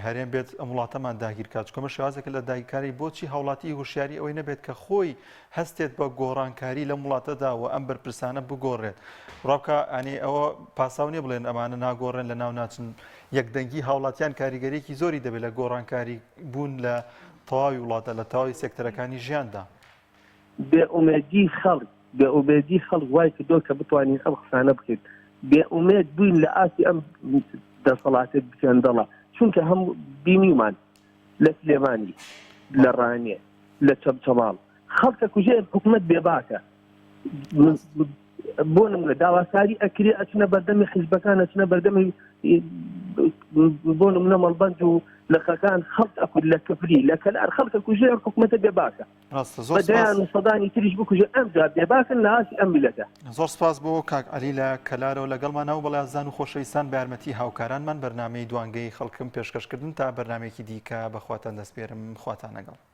هەرێم بێت ئەم وڵاتەمان داگیر کات چونکە ئەمە شێوازێکە لە داگیرکاری بۆچی هاوڵاتی هۆشیاری ئەوەی نەبێت کە خۆی هەستێت بە گۆڕانکاری لەم وڵاتەدا و ئەم بەرپرسانە بگۆڕێت ڕاوکە ئەنی ئەوە پاساو نیە بڵێن ئەمانە ناگۆڕێن لە ناو ناچن یەکدەنگی هاوڵاتیان کاریگەریەکی زۆری دەبێت لە گۆڕانکاری بوون لە تەواوی وڵاتە لە تەواوی سێکتەرەکانی ژیاندا. بێ ئومێدی خەڵک بێ ئومێدی خەڵک وای کردووە کە بتوانین ئەم قسانە بکەین بێ ئومێد بووین لە ئاستی ئەم دەسەڵاتە گەندەڵە چونکە هەم بینیمان لە سلێمانی لە ڕانیە لە چەمچەماڵ خەڵکە کوژێ حکومەت بێباکە بۆ نمونە داواکاری ئەکرێ ئەچنە بەردەمی حیزبەکان ئەچنە بەردەمی بۆ نمونە مەڵبەند و لقەکان خەڵک ئەکوت لە کفری لە کەلار خەڵکە کوژێ ئەم حکومەتە بێباکە ڕاستە زۆر بە دەیان سپاس و سەدانی تریش بکوژێ ئەمجا بێباکن لە ئاستی ئەم میلەتە. زۆر سپاس بۆ کاک عەلی لە کەلارەوە لەگەڵمان هەبوو بەڵێ ئازیزان و خۆشەویستان بە یارمەتی هاوکارانمان بەرنامەی دوانگەی خەڵکم پێشکەش کردن تا بەرنامەیەکی دیکە بە خواتان دەسپێرم خواتان لەگەڵ.